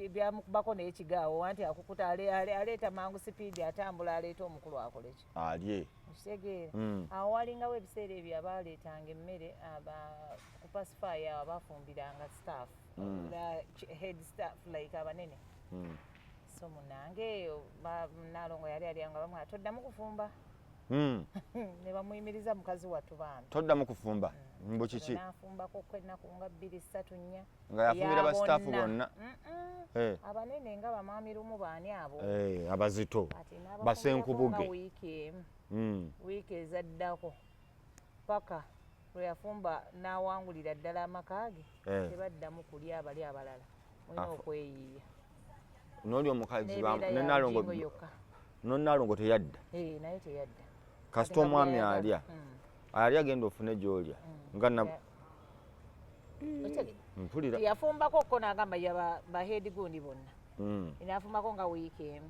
byamukubako n'ekigaawo anti akukuta aleeta mangu sipiidi, atambula aleeta omukulu akole ki? Alye. Okitegeera? Awo walingawo ebiseera ebyo abaaleetanga emmere ku pacifier awo, abafumbiranga staff, head staff, like abanene. So munange Nalongo yali alyanga, bamwe toddamu kufumba. Ne bamuyimiriza mukazi wattu bambi. Toddamu kufumba, mbu kiki? Nafumbako ennaku nga bbiri, ssatu, nnya. Nga yafumbira ba staff bonna? Mm-mm. Eh. Abanene nga bamaami lumu baani abo. Eh, abazito. Kati n'abafumbirako Basenkubuge. nga wiiki emu, wiiki ezaddako, paka lwe yafumba n'awangulira ddala amaka ge. Tebaddamu kulya abali abalala, mulina okweyiiya. N'oli omukazi N'ebeera ne ya Nalongo. Bugingo yokka. Nonalongo teyadda? Eh, naye teyadda. Kasita Kati nga omwami bwe yayagala. alya, alya, genda ofune gy'olya nga na Otegedde? Mpulira. Yafumbako ko n'agamba yaba bahead gundi bonna. Nafumbako nga wiiki emu.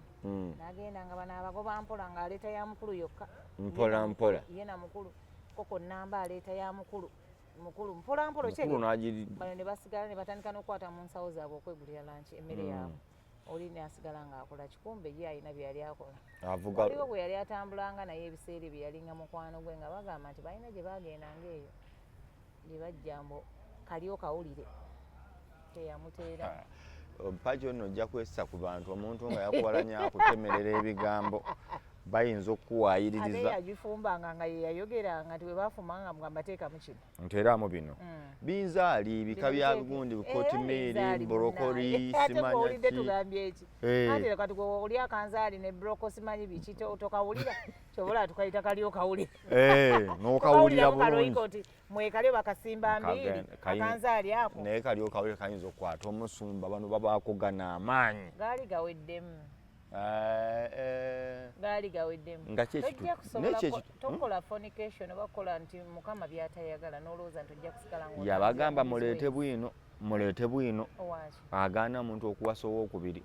N'agenda nga bano abagoba mpola, ng'aleeta ya mukulu yokka. Mpola Ye na mpola. Ye na mukulu koko namba aleeta ya mukulu, mukulu mpola mpola. Mukulu Okyegera? n'agiri. Bano ne basigala ne batandika n'okukwata mu nsawo zaabwe okwegulira lunch, emmere yaabwe. Oli n'asigala ng'akola kikumbe, ye alina bye yali akola. Avuga. Waliwo bwe yali atambulanga naye ebiseera ebyo, yalinga mukwano gwe, nga bagamba nti balina gye bagendanga eyo gye bajja mbu kali okawulire teyamuteera. Mpaki ono ojja kwessa ku bantu, omuntu nga yakuwalanya akutemerera ebigambo, bayinza Ate okukuwaayiririza. Yagifumbanga nga ye yayogeranga nti bwe bafumbanga mugamba teekamu kino. Nteeramu bino binzaali bika bya gundi, kotimiri, broccoli, simanya owulidde ki. Tugambye eki? Anti kati gwe oli akanzaali ne brocco simanyi biki, tokawulira kyobola tukayita kali okawulira. Eh, n'okawulira bulungi. Ka Royco nti mwekali bakasimba mbiiri. Akanzaali ako. Naye kali okawulira kayinza okukwata omusumba, bano babaako gana amaanyi. Gaali gaweddemu. Eh, eh. Gaali gaweddemu. Nga ki Tojja kusobola Naye ki tokola fornication oba kukola nti Mukama byatayagala n'olowooza nti ojja kusigala ng'otambulira Yabagamba mu muleete ways. bwino, muleete bwino. Owaaki? Agaana omuntu okuwasa owokubiri.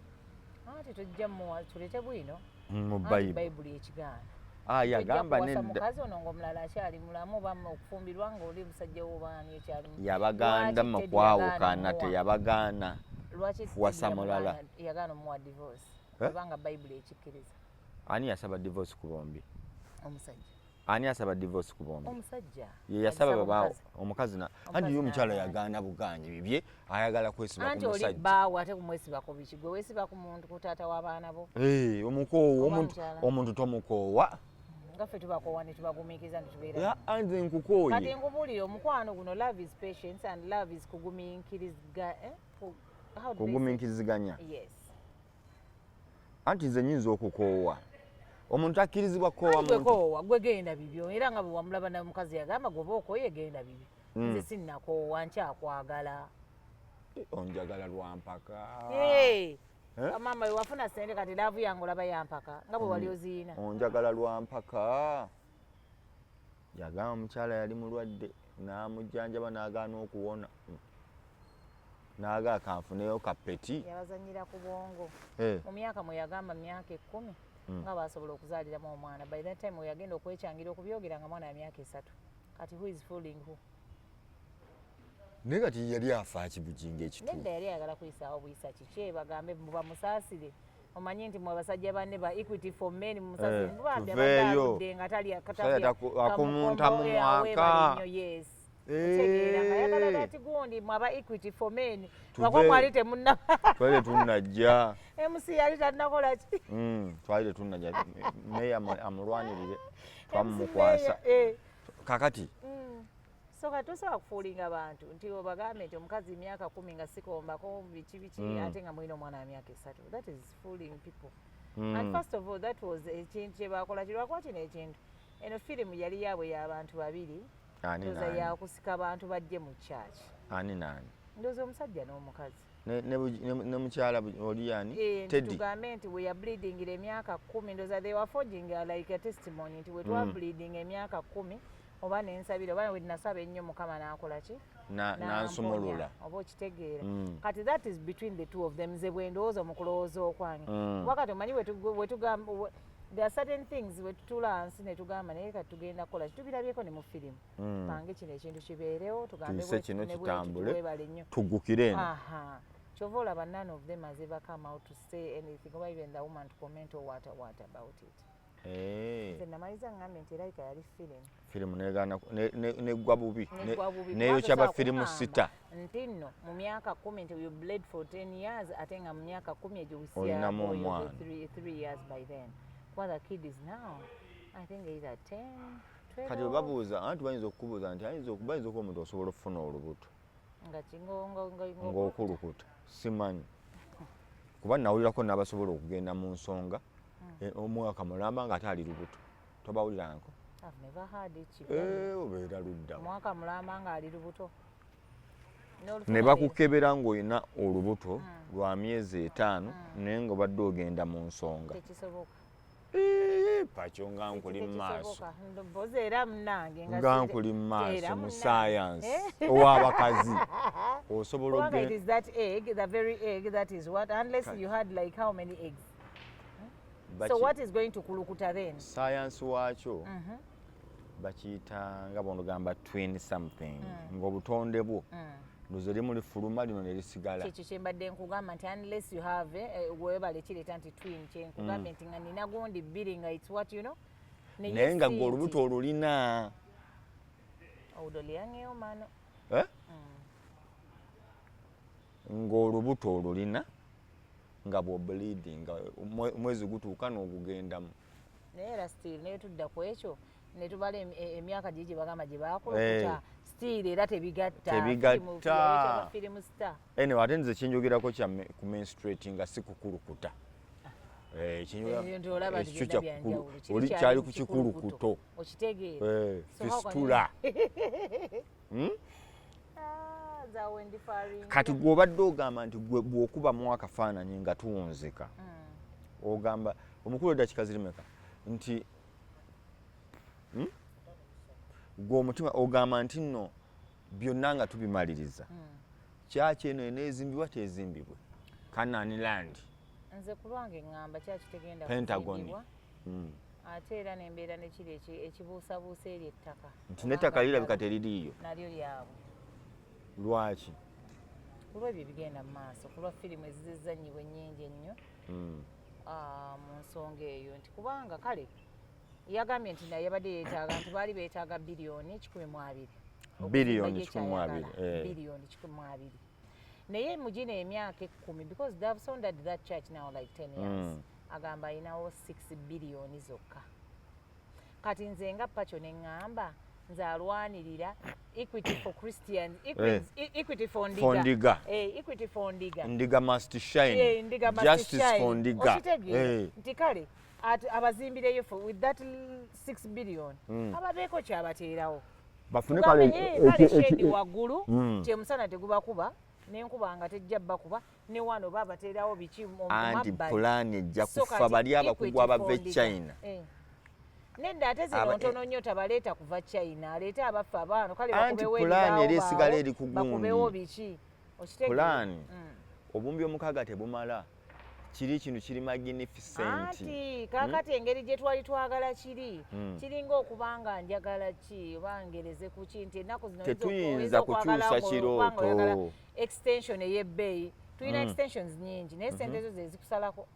Anti tojja muwa tuleete bwino. Mu Anti Bayibuli. Bayibuli ekigaana. Ah, Tojja yagamba kuwasa nedda. mukazi ono ng'omulala akyali mulamu, oba okufumbirwa ng'oli musajja wobaani ekyali Yabaganda Lwaki mu Teddy kwawukana. yagaana omuwa? Teyabagaana Lwaki kuwasa Teddy mulala. yagaana omuwa divorce? Eh? Kubanga Bayibuli ekikkiriza. Ani yasaba divorce ku bombi? Omusajja. Ani yasaba divorce ku bombi? Omusajja. Ye yasaba. Agisaba Babaawo omukazi. Omukazi na Omukazi anti ye omukyala n'agaana. yagaana bugaanyi bibye, ayagala kwesiba ku Anti oli musajja. bbaawe, ate kumwesibako biki? Gwe weesiba ku muntu, ku taata w'abaana bo. Eh, omukoowa Oba omuntu. mukyala. Omuntu tomukoowa. Nga ffe tubakoowa ne tubagumiikiriza ne tubeera. Ya, nze nkukooye. Kati nkubuulire, omukwano guno, love is patience and love is kugumiikiriza, eh? How do they say? Kugumiikiriziganya. Yes. Anti nze nyinza okukoowa. Omuntu akkirizibwa kukoowa Gwe muntu? Koowa gwe, genda bibyo. Era nga bwe wamulaba na mukazi yagamba, gwoba okooye genda bibyo. Nze sinnakoowa, nkyakkwagala. Onjagala lwampaka. Hey! Eh? Maama, wewafuna sente, kati love yange olaba yampaka nga bwe wali oziina. Onjagala lwampaka. Yagamba omukyala yali mulwadde, n'amujjanjaba, n'agaana okuwona, n'agaa kanfuneyo kapeti. Yabazanyira ku bwongo. Eh, Mu myaka mwe yagamba myaka 10 nga basobola okuzaaliramu omwana. By that time weyagenda okwekyangira okubyogera nga mwana ya myaka 3. Kati who is fooling who? Naye kati yali afa kibujinga ekituufu? Nedda, yali ayagala kuyisaawo buyisa. Kiki bagambe bamusaasire? Omanyi nti mwe abasajja banne ba Equity for Men, mumusasire. Eh, Mubambi tuveeyo. abadde aludde nga talya. Musajja akumunta mu mwaka. Yes. Eh. Otegeera nga yagala dati gundi mwe aba Equity for Men Tuveeyo. lwakuba mwali temunna Twali tetunnajja. MC yali tannakola ki? Twali tetunnajja. Meya amulwanirire, twamumukwasa. MC Mayor, eh. Kakati So kati tosobola kufoolinga abantu nti obagambe nti omukazi emyaka 10 nga sikombako biki biki, ate nga mulina omwana wa myaka 3. That is fooling people. And first of all, that was ekintu kyebakola kirwakuba kino ekintu, eno firimu yali yaabwe y'abantu babiri. Ani Ndowooza nani? yakusika bantu bajje mu church. Ani nani? Ndowooza omusajja n'omukazi. Ne mukyala oli yani? Eh, nti Teddy. Tugambe nti we yableedingira emyaka 10, ndowooza they were forging like a testimony nti we twableeding emyaka 10 oba nensabira oba we nasaba ennyo Mukama n'akola ki? Nansumulula. Oba okitegeera? Kati that is between the two of them. Nze bwe ndowooza mu kulowooza okwange. Wakati omanyi wetugamba there are certain things wetutuula wansi ne tugamba, naye kati tugenda kukola ki? Tubirabyeko ne mu firimu. Pange kino ekintu kibeerewo, tugambe Tuyise bwe kino ne bwe kitambule. Tuwebale nnyo. Tuggukire eno. Aha. Kyova olaba none of them has ever come out to say anything oba even the woman to comment or what about it. Eh, Nze namaliza ngambye nti erabika yali firimu. Firimu negaana neggwa bubi. Neggwa bubi. Neyokya Kubanga ba firimu tosobola sita. kuŋŋamba nti nno mu myaka 10 nti you bled for 10 years, ate nga mu myaka 10 egyo we see Olinamu a boy of omwana. 3 years by then, kuba the kid is now I think either 10, 12. Kati webabuuza, anti bayinza okukubuuza nti bayinza okuba omuntu osobola okufuna olubuto Nga kingo ng'okulukuta. Simanyi, kuba nawulirako n'abasobola okugenda mu nsonga omwaka mulamba nga ate ali lubuto. Tobawuliranko? I've never heard it. Eh, obeera ludda wa? Omwaka mulamba ng'ali lubuto. Ne bakukebera ng'olina olubuto lwa myezi 5, naye ng'obadde ogenda mu nsonga. Tekisoboka. Eh, pakyo nga nkuli mu maaso. Tekisoboka. Mpozi era munnange Nga nkuli mu maaso era mu munnange. science Eh? ow'abakazi osobola Kubanga it is that egg, the very egg that is what, unless you had like how many eggs? So what is going to kulukuta then? Science waakyo bakiyita nga bwonogamba twin something, ng'obutonde bwo ndoza erimu lifuluma lino ne lisigala. Kyekyo kyembadde nkugamba nti unless you have webale kireeta nti twin, kyenkugambye nti nga nina gundi bbiri nga it's what you know. Naye nga gwe olubuto olulina. Odoliang'eyo mano. Eh? Ng'olubuto olulina nga bw'obleeding nga omwezi gutuuka n'ogugendamu. Naye era still naye tudda ku ekyo ne tubala emyaka giri gye bagamba gye bakulukuta, still era tebigatta. Tebigatta. Firimu star. Anyway, ate nze kyenjogerako kya ku menstruating nga si kukulukuta. Eh, Ebyo olaba nti ekyo byonna kya byanjawulo. Kiri oli kyali kyali ku ku kikulukuto. Okitegeera? Eh, So how can fistula. Ah, nze awo ndifaaringa. Kati gw'obadde ogamba nti gwe bw'okubamu akafaananyi nga tuwunzika, ogamba omukulu eddakiika ziri meka nti Gwe omutima ogamba nti nno byonna nga tubimaliriza, kyaki eno eneezimbibwa tezimbibwe Canaan land? Nze ku lwange ŋŋamba kyaki tegenda Pentagon. kuzimbibwa. Ate era nembeera nekiri ekibuusabuusa eri ettaka. Nti n'ettaka lirabika teririiyo. Nalyo lyabwe. Lwaki? Ku lwebyo ebigenda mu maaso, ku lwa firimu ezizannyibwa ennyingi ennyo mu nsonga eyo, nti kubanga kale yagambye nti naye yabadde yeetaaga nti baali beetaaga biliyoni 120. Biliyoni Okusimba 120, gye eh. Biliyoni 120, naye mu gino emyaka 10, because they have sounded that church now like 10 years, agamba ayinawo 6 biliyoni zokka. Kati nze nga Pacho ne ŋŋamba, nze alwanirira equity for Christians, equity, equity for Ndiga. For Ndiga. Equity for Ndiga. Ndiga must shine. Ndiga must Justice shine. for Ndiga. Okitegeera? Nti kale abazimbireyo with that 6 billion, ababeeko kyabateerawo. Bafune Tugambe, kale kale shade waggulu, kyemusana tegubakuba, n'enkuba nga tejja bakuba, ne wano babateerawo biki mu Anti mabbali. Pulaani ejja So kufa kati bali abakugu equity abava for e Ndiga. China. Nedda, ate zino ntono nnyo, tabaleeta kuva China, aleete abaffe abaano kale Anti bakubewo pulaani ebibaawo era esigala baawo, eri ku gundi. bakubewo biki, okitegeera? Pulaani obuwumbi 6 tebumala, kiri kino kiri magnificent. Anti kaakati engeri gye twali twagala kiri, kiringa okuba nga njagala ki oba ngereze ku ki nti ennaku zino Tetuyinza oyinza okwagala kukyusa okuba nga oyagala kirooto. extension ey'ebbeeyi. Tulina extensions nyingi, naye sente ezo ze zikusalako.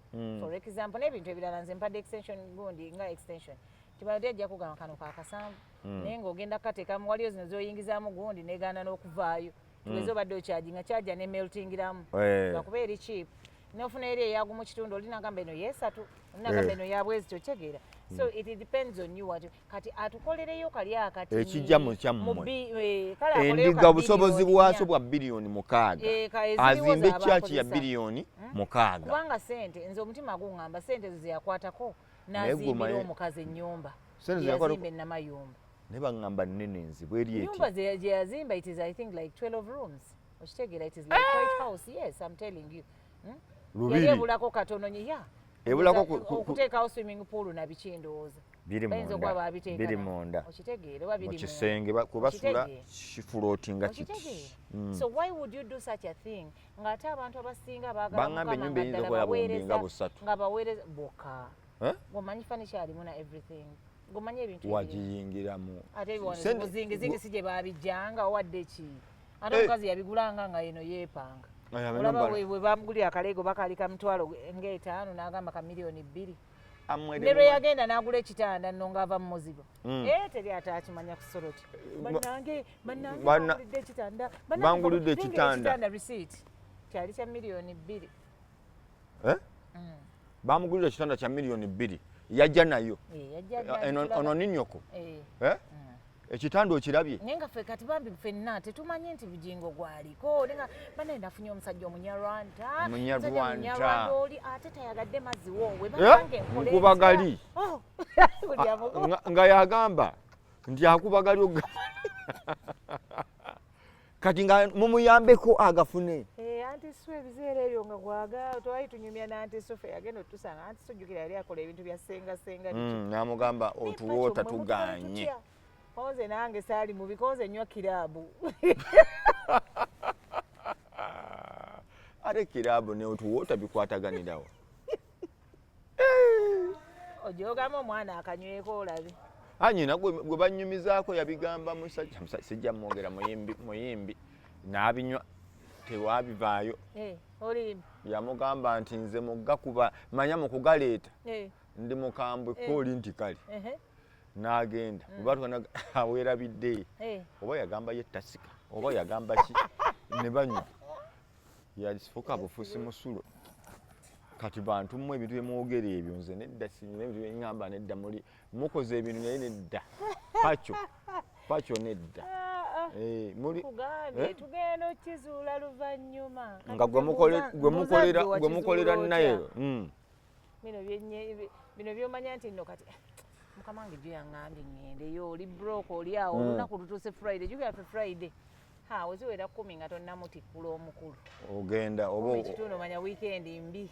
For example, n'ebintu ebirala, nze mpadde extension gundi nga extension tibadde ajja kugamba kano kakasanvu, naye ng'ogenda kukateekamu, waliyo zino zoyingizaamu gundi negaana n'okuvaayo. Tugeze obadde okyaginga kyajja ne meltingiramu, lwakuba eri cheap, nofuna eri eyagumu kitundu, oli nagamba eno yesatu, oli nagamba eno yabwezi, tokitegeera? So it depends on you what kati atukolereyo kali akati Ekijja mu kyammwe. mu kale akoleyo Endiga ka obusobozi biliyoni bwazo 4. bwa biliyoni 6. Eziriwo Azimbe z'aba church ya akozesa. biliyoni 6. Kubanga sente, nze omutima guŋŋamba sente ezo zeyakwatako Naye gwe n'azimbira omanyi omukazi ennyumba. Sente ze yakwatako Yazimba enamayumba. Naye baŋŋamba nnene nzibu eri eti. Nyumba gye yazimba, it is, I think, like 12 rooms, okitegeera? It is like white house, yes, I'm telling you. Lubiri. Yali ebulako katono nyo ya Ebulako okuteekawo swimming pool na biki, ndowooza Biri bayinza okuba munda. babiteeka Biri munda. Okitegeera oba Mu biri munda? kisenge kwe basula Okitegeera? kifulootinga kiti. Okitegeera? So why would you do such a thing ng'ate abantu abasinga baagala Baŋŋamba Mukama ennyumba nga eyinza ddala okubeera buwumbi baweereza nga 3. Nga baweereza bokka. Eh? Ng'omanyi furniture alimu na everything, ng'omanyi ebintu ebirimu. Wagiyingiramu. Ate wano buzingizingi si gye babijjanga owadde ki, ate omukazi yabigulanga nga eno yeepanga. Aya, bano Olaba bwe bamugulira akaleego bakali ka 500,000, n'agamba ka miliyoni 2. Amwere Ne lwe yagenda n'agula ekitanda nno ng'ava mu muzigo. Teri ate akimanya ku soroti. Bannange, bannange, bangulidde ekitanda. Bannange, Bangulidde lengera ekitanda. Ekitanda receipt kyali kya miliyoni 2. Eh? Bamugulira ekitanda kya miliyoni 2, yajja nayo. Yajja n'agitulaga. Ono ninnyoko. Eh. Eh? Ekitanda okirabye? Naye nga ffe kati bambi ffenna tetumanyi nti Bugingo gwaliko, naye nga bannaye nafunye omusajja Omunyarwanda. Omunyarwanda. Omusajja Omunyarwanda oli ate tayagadde mazzi woowe. Eh? Bannange, nkole Nkubagali. ntya? Oh, buli Nga yagamba nti akubagali kati nga mumuyambeko agafune. Anti Su ebiseera ebyo nga gwaga twali tunyumya n'anti Su, ffe yagenda otusanga anti Su, jjukira yali akola ebintu bya senga senga biki. N'amugamba Naye otuwoota Pacho, mmwe mutwala tuganye. tutya? Konze nange saali mubi, konze nywa kiraabu. Ate kiraabu ne otuwoota bikwataganirawo. Ojogamu omwana akanyweko olabe. Anyina gwe banyumizaako yabigamba musajja sijja mwogera, muyimbi, muyimbi n'abinywa tewabivaayo. Olimba. Yamugamba nti nze mugakuba manya mu kugaleeta ndi mukambwe kooli nti kale n'agenda bwe aweerabidde oba yagamba ye tasika oba yagamba ki ne banywa yafuuka bufuusi musulo. Kati bantu mmwe ebintu byemwogera ebyo nze nedda, sinyina ebintu byeŋŋamba nedda, muli mukoze ebintu naye nedda, Pacho, Pacho nedda. Muli Kugambye Eh? tugenda okukizuula luvannyuma. Nga gwe mukolera Nile. Bino bino byomanya nti nno kati mukama wange gyo yaŋŋambye ŋŋendeyo, oli broke, oli awo olunaku lutuuse Friday, jjukira ffe Friday ha weziwera 10 nga tonnamutikkula omukulu. Ogenda oba ekitundu omanya weekend mbi.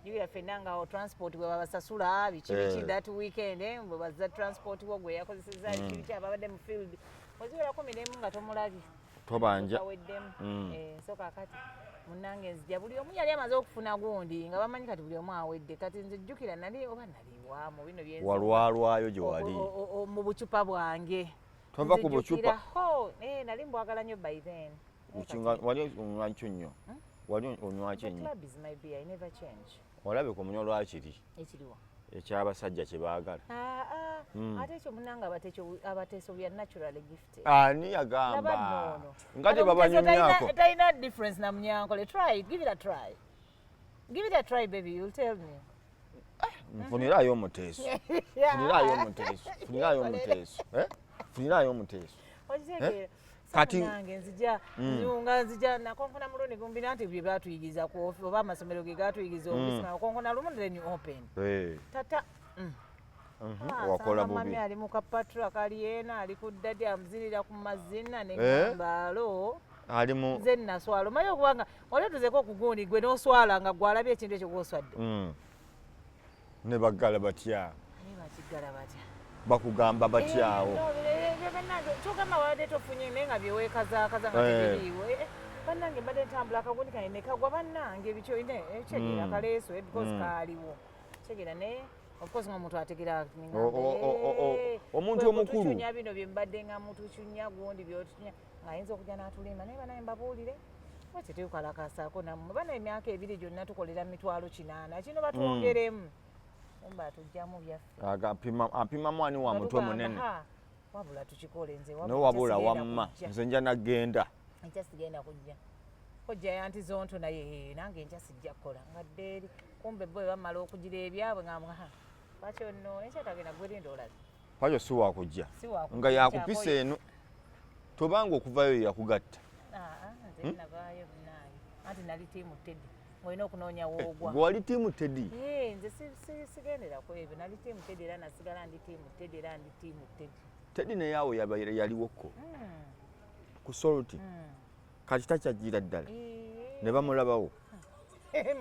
Jjukira ffenna nga awo transport bwe babasasula biki biki that weekend, bwe bazza transport wo gwe yakozesezza biki biki ababadde mu field, weziwera 11 nga tomulabye. Tobanja. Kaweddemu. So kakati munnange nzija, buli omu yali amaze okufuna gundi nga bamanyi kati buli omu awedde. Kati nze jjukira nali oba naliwaamu bino byenzi Walwalwayo gye wali. Mu bucupa bwange. Tova ku Nzijjukira, bucupa. ho, nali mbwagala nnyo by then. Ukinga wali onywa kyo nnyo, wali onywa The ki nnyo? club is my beer, I never change. Olabeka omunywa lwakiri Ekiriwa? Ekyabasajja kye baagala. Ah, ah, ate ekyo munange abateeso bya naturally gifted. Ani yagamba Laba nno ono. nga Kati omuteeso tebabanyumyako? Talina difference na Munyankole. Try it, give it a try. Give it a try, baby, you'll tell me. Nfunirayo omuteeso, funirayo omuteeso, funirayo omuteeso, eh? Funirayo omuteeso. Okitegeera? Kati- Nange nzija nga nzija nakonkona mulundi gumbi, nanti bye batuyigiza ku oba amasomero ge gatuyigiza obusima, okonkona lumu, then you open. Tata. Ah, Wakola nsanga mami bubi. ali mu kapatula kali ena, ali ku ddadi, amuzinira ku mazina. Negamba alo Ali mu nze naswala. Omanyi okubanga wali otuzeko okugundi gwe n'oswala nga gwalabye ekintu ekyo gwoswadde. Ne baggala batya? Naye bakiggala batya? Bakugamba batyawo? Ebyo bannange, kyogamba wabadde tofunye, naye nga byeweekazaakaza nga tebiriiwo. Bannange, mbadde ntambula, akagundi kange ne kagwa, bannange, biki olina ekitegeera kaleeso, because kaaliwo, kitegeera. Naye of course nga omuntu ategeera. Omuntu omukulu. Tucunya bino bye mbadde nga mutucunya, gundi byotucunya, ng'ayinza okujja n'atulimba. Naye banaye mbabuulire, lwaki tetukalakasaako nammwe bana? Emyaka 2 gyonna tukolera 800,000, kino batwongeremu, mba atugyamu byaffe. Apimamu ani wa Nga mutwe tugamba, munene. "Ha, wabula tukikole nze Ne wabula sigenda wamma kujja." Nze nja nagenda. Enkya sigenda kujja kojja yanti zonto, naye nange enkya sijja kukola, nga dde eri. Kumbe bo bwe bamala okugira ebyabwe, nga mbwa lwaki onno enkya tagenda, gwerinda olabe. Payo si wakujja. Si wakujja, Nga yakupisa nkyakoye. eno, tobanga okuvayo yakugatta. Ah, ah, nze navaayo nange, anti nali team Teddy, ng'olina okunoonya woogwa. Gwe wali team Teddy? Eh, nze sigendera ku ebyo. Nali team Teddy, era nasigala ndi team Teddy, era ndi team Teddy. Teddy naye awo yaliwoko ku Salt, kati takyajjira ddala ne bamulabawo.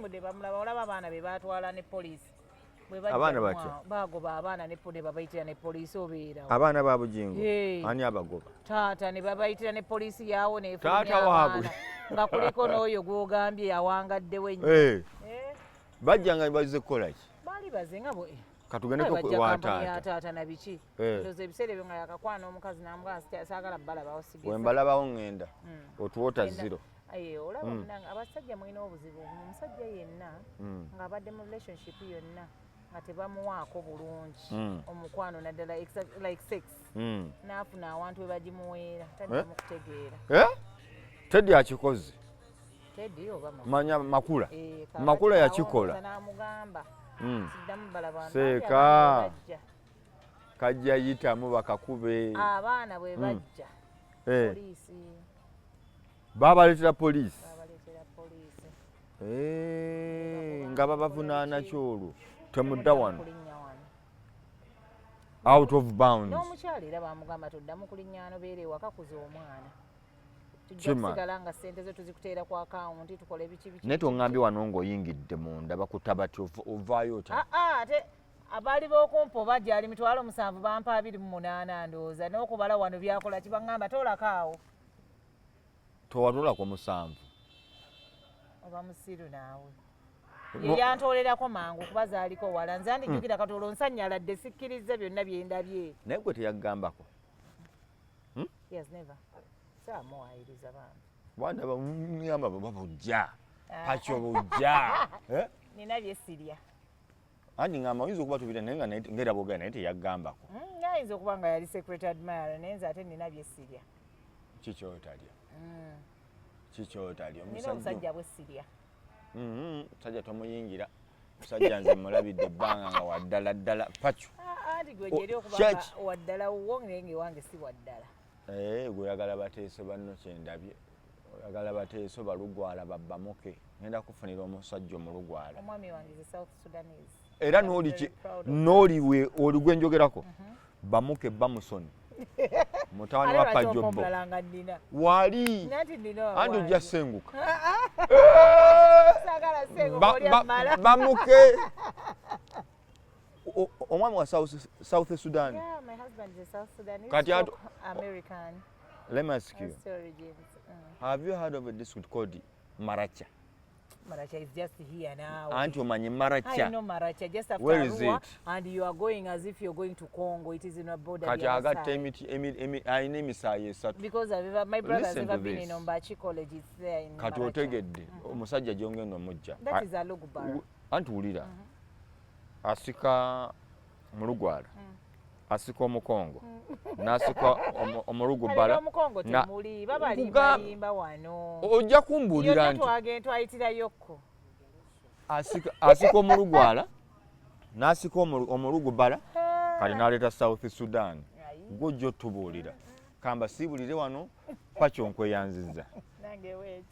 Mudde bamulaba, olaba abaana be batwala ne poliisi. Bwe bajja Abaana batya? Bagoba abaana ne babayitira ne poliisi, obeerawo. Abaana ba Bujingo? Hey. Ani abagoba? Taata, ne babayitira ne poliisi yaawo nefulumya Taata waabwe. abaana, nga kuliko n'oyo gw'ogambye awangaddewo ennyo. Eh, Bajja nga bazze kukola ki? Baali baze nga bwe Katugendeko bajja wa kampuni ya taata. taata na biki. Ndowooza ebiseera ebyo nga yakakwana omukazi, namugaa saagala balabawo sigeza. Bwe mbalabawo ŋŋenda otuwota Genda. zero. Aye, olaba munange, abasajja mulina obuzibu. Omusajja yenna ng'abadde mu relationship yonna nga tebamuwaako bulungi omukwano, naddala like sex, n'afuna awantu we bagimuweera, taddamu kutegeera. Eh? Teddy akikoze. Teddy oba Manya Makula. Eh, kaakati Makula yakikola. awongoza n'amugamba siddamu balaba. Seeka. Kajja yitamu bakakube. Abaana bwe bajja, poliisi. Babaleetera poliisi? Babaleetera poliisi. Eh, nga babavunaana ki olwo? Temudda wano. Kulinnya wano. Out of bounds. N'omukyala era bamugamba toddamu kulinnya wano, beera ewaka, kuza omwana, tujja Kima. kusigala nga ssente zo tuzikuteera ku akawunti, tukole biki biki. Naye toŋŋambye wano ng'oyingidde munda bakuta bati ovaayo otya? Ah, ah, ate abaali b'okumpa oba gyali 70,000, bampa 28, ndowooza n'okubala wano byakola kibaŋŋamba toolako awo. Towatolako 7? Oba musiru naawe. Ye yantoolerako mangu kuba zaaliko wala, nze andijjukira kati olwo nsannyaladde, sikkiriza byonna bye ndabye. Naye gwe teyagambako? Yes, never saamuwaayiriza bambi. Wandaba nyamba babujja pakyo bujja. Eh? Nina bye sirya. Anti ngamba oyinza okuba tubira naye nga ngera bwogera naye teyagambako. Ayinza okuba nga yali secret admirer, naye nze ate nina bye sirya. Kikyotalya? Kikyotalya? Nina obusajja bwe sirya. Musajja tomuyingira, musajja nze mulabidde ebbanga nga waddala ddala pakyo. Ah, anti gwe gyeri okuba Church. nga waddala wuwo, naye nga ewange si waddala. Eh, gwe oyagala bateeso banno, kyendabye oyagala bateeso balugwala babbamuke, ngenda kufunira omusajja omulugwala. Omwami wange is a South Sudanese. Era I'm n'oli very proud of. N'oli oli gwe njogerako, bamuke bamusoni mutabani Ate wa lwaki ompa Pajobbo. omulala nga nnina? Wali Nanti nnina anti ojja wange. senguka. Saagala senguka, oli amala. Bamuke omwami wa South Sudan. Yeah, my husband is a South Sudanese. Kati American. Let me ask you. That's origins. Have you heard of a district called Maracha? Maracha is just here now. Anti omanyi I Maracha? know Maracha, just after Where is Arua, it? and you are going as if you're going to Congo. It is in a border. Kati The other agatta side. emiti alina emisaayi esatu. Because I've ever, my brother has Listen ever to been this. in Ombachi College. It's there in Kati Maracha. otegedde omusajja gyongenda omujja. That is a Lugubara. Anti wulira, asika mulugwala, asika omukongo, n'asika omulugubala. Omukongo temuli, babalimbalimba wano. Ojja kumbuulira Yonna nti twagenda twayitilayokko. Asika omulugwala. N'asika omulugubala kati n'aleeta South Sudan. Gwojja otubuulira, kamba siibulire wano pakyo nkweyanziza. Nange wait.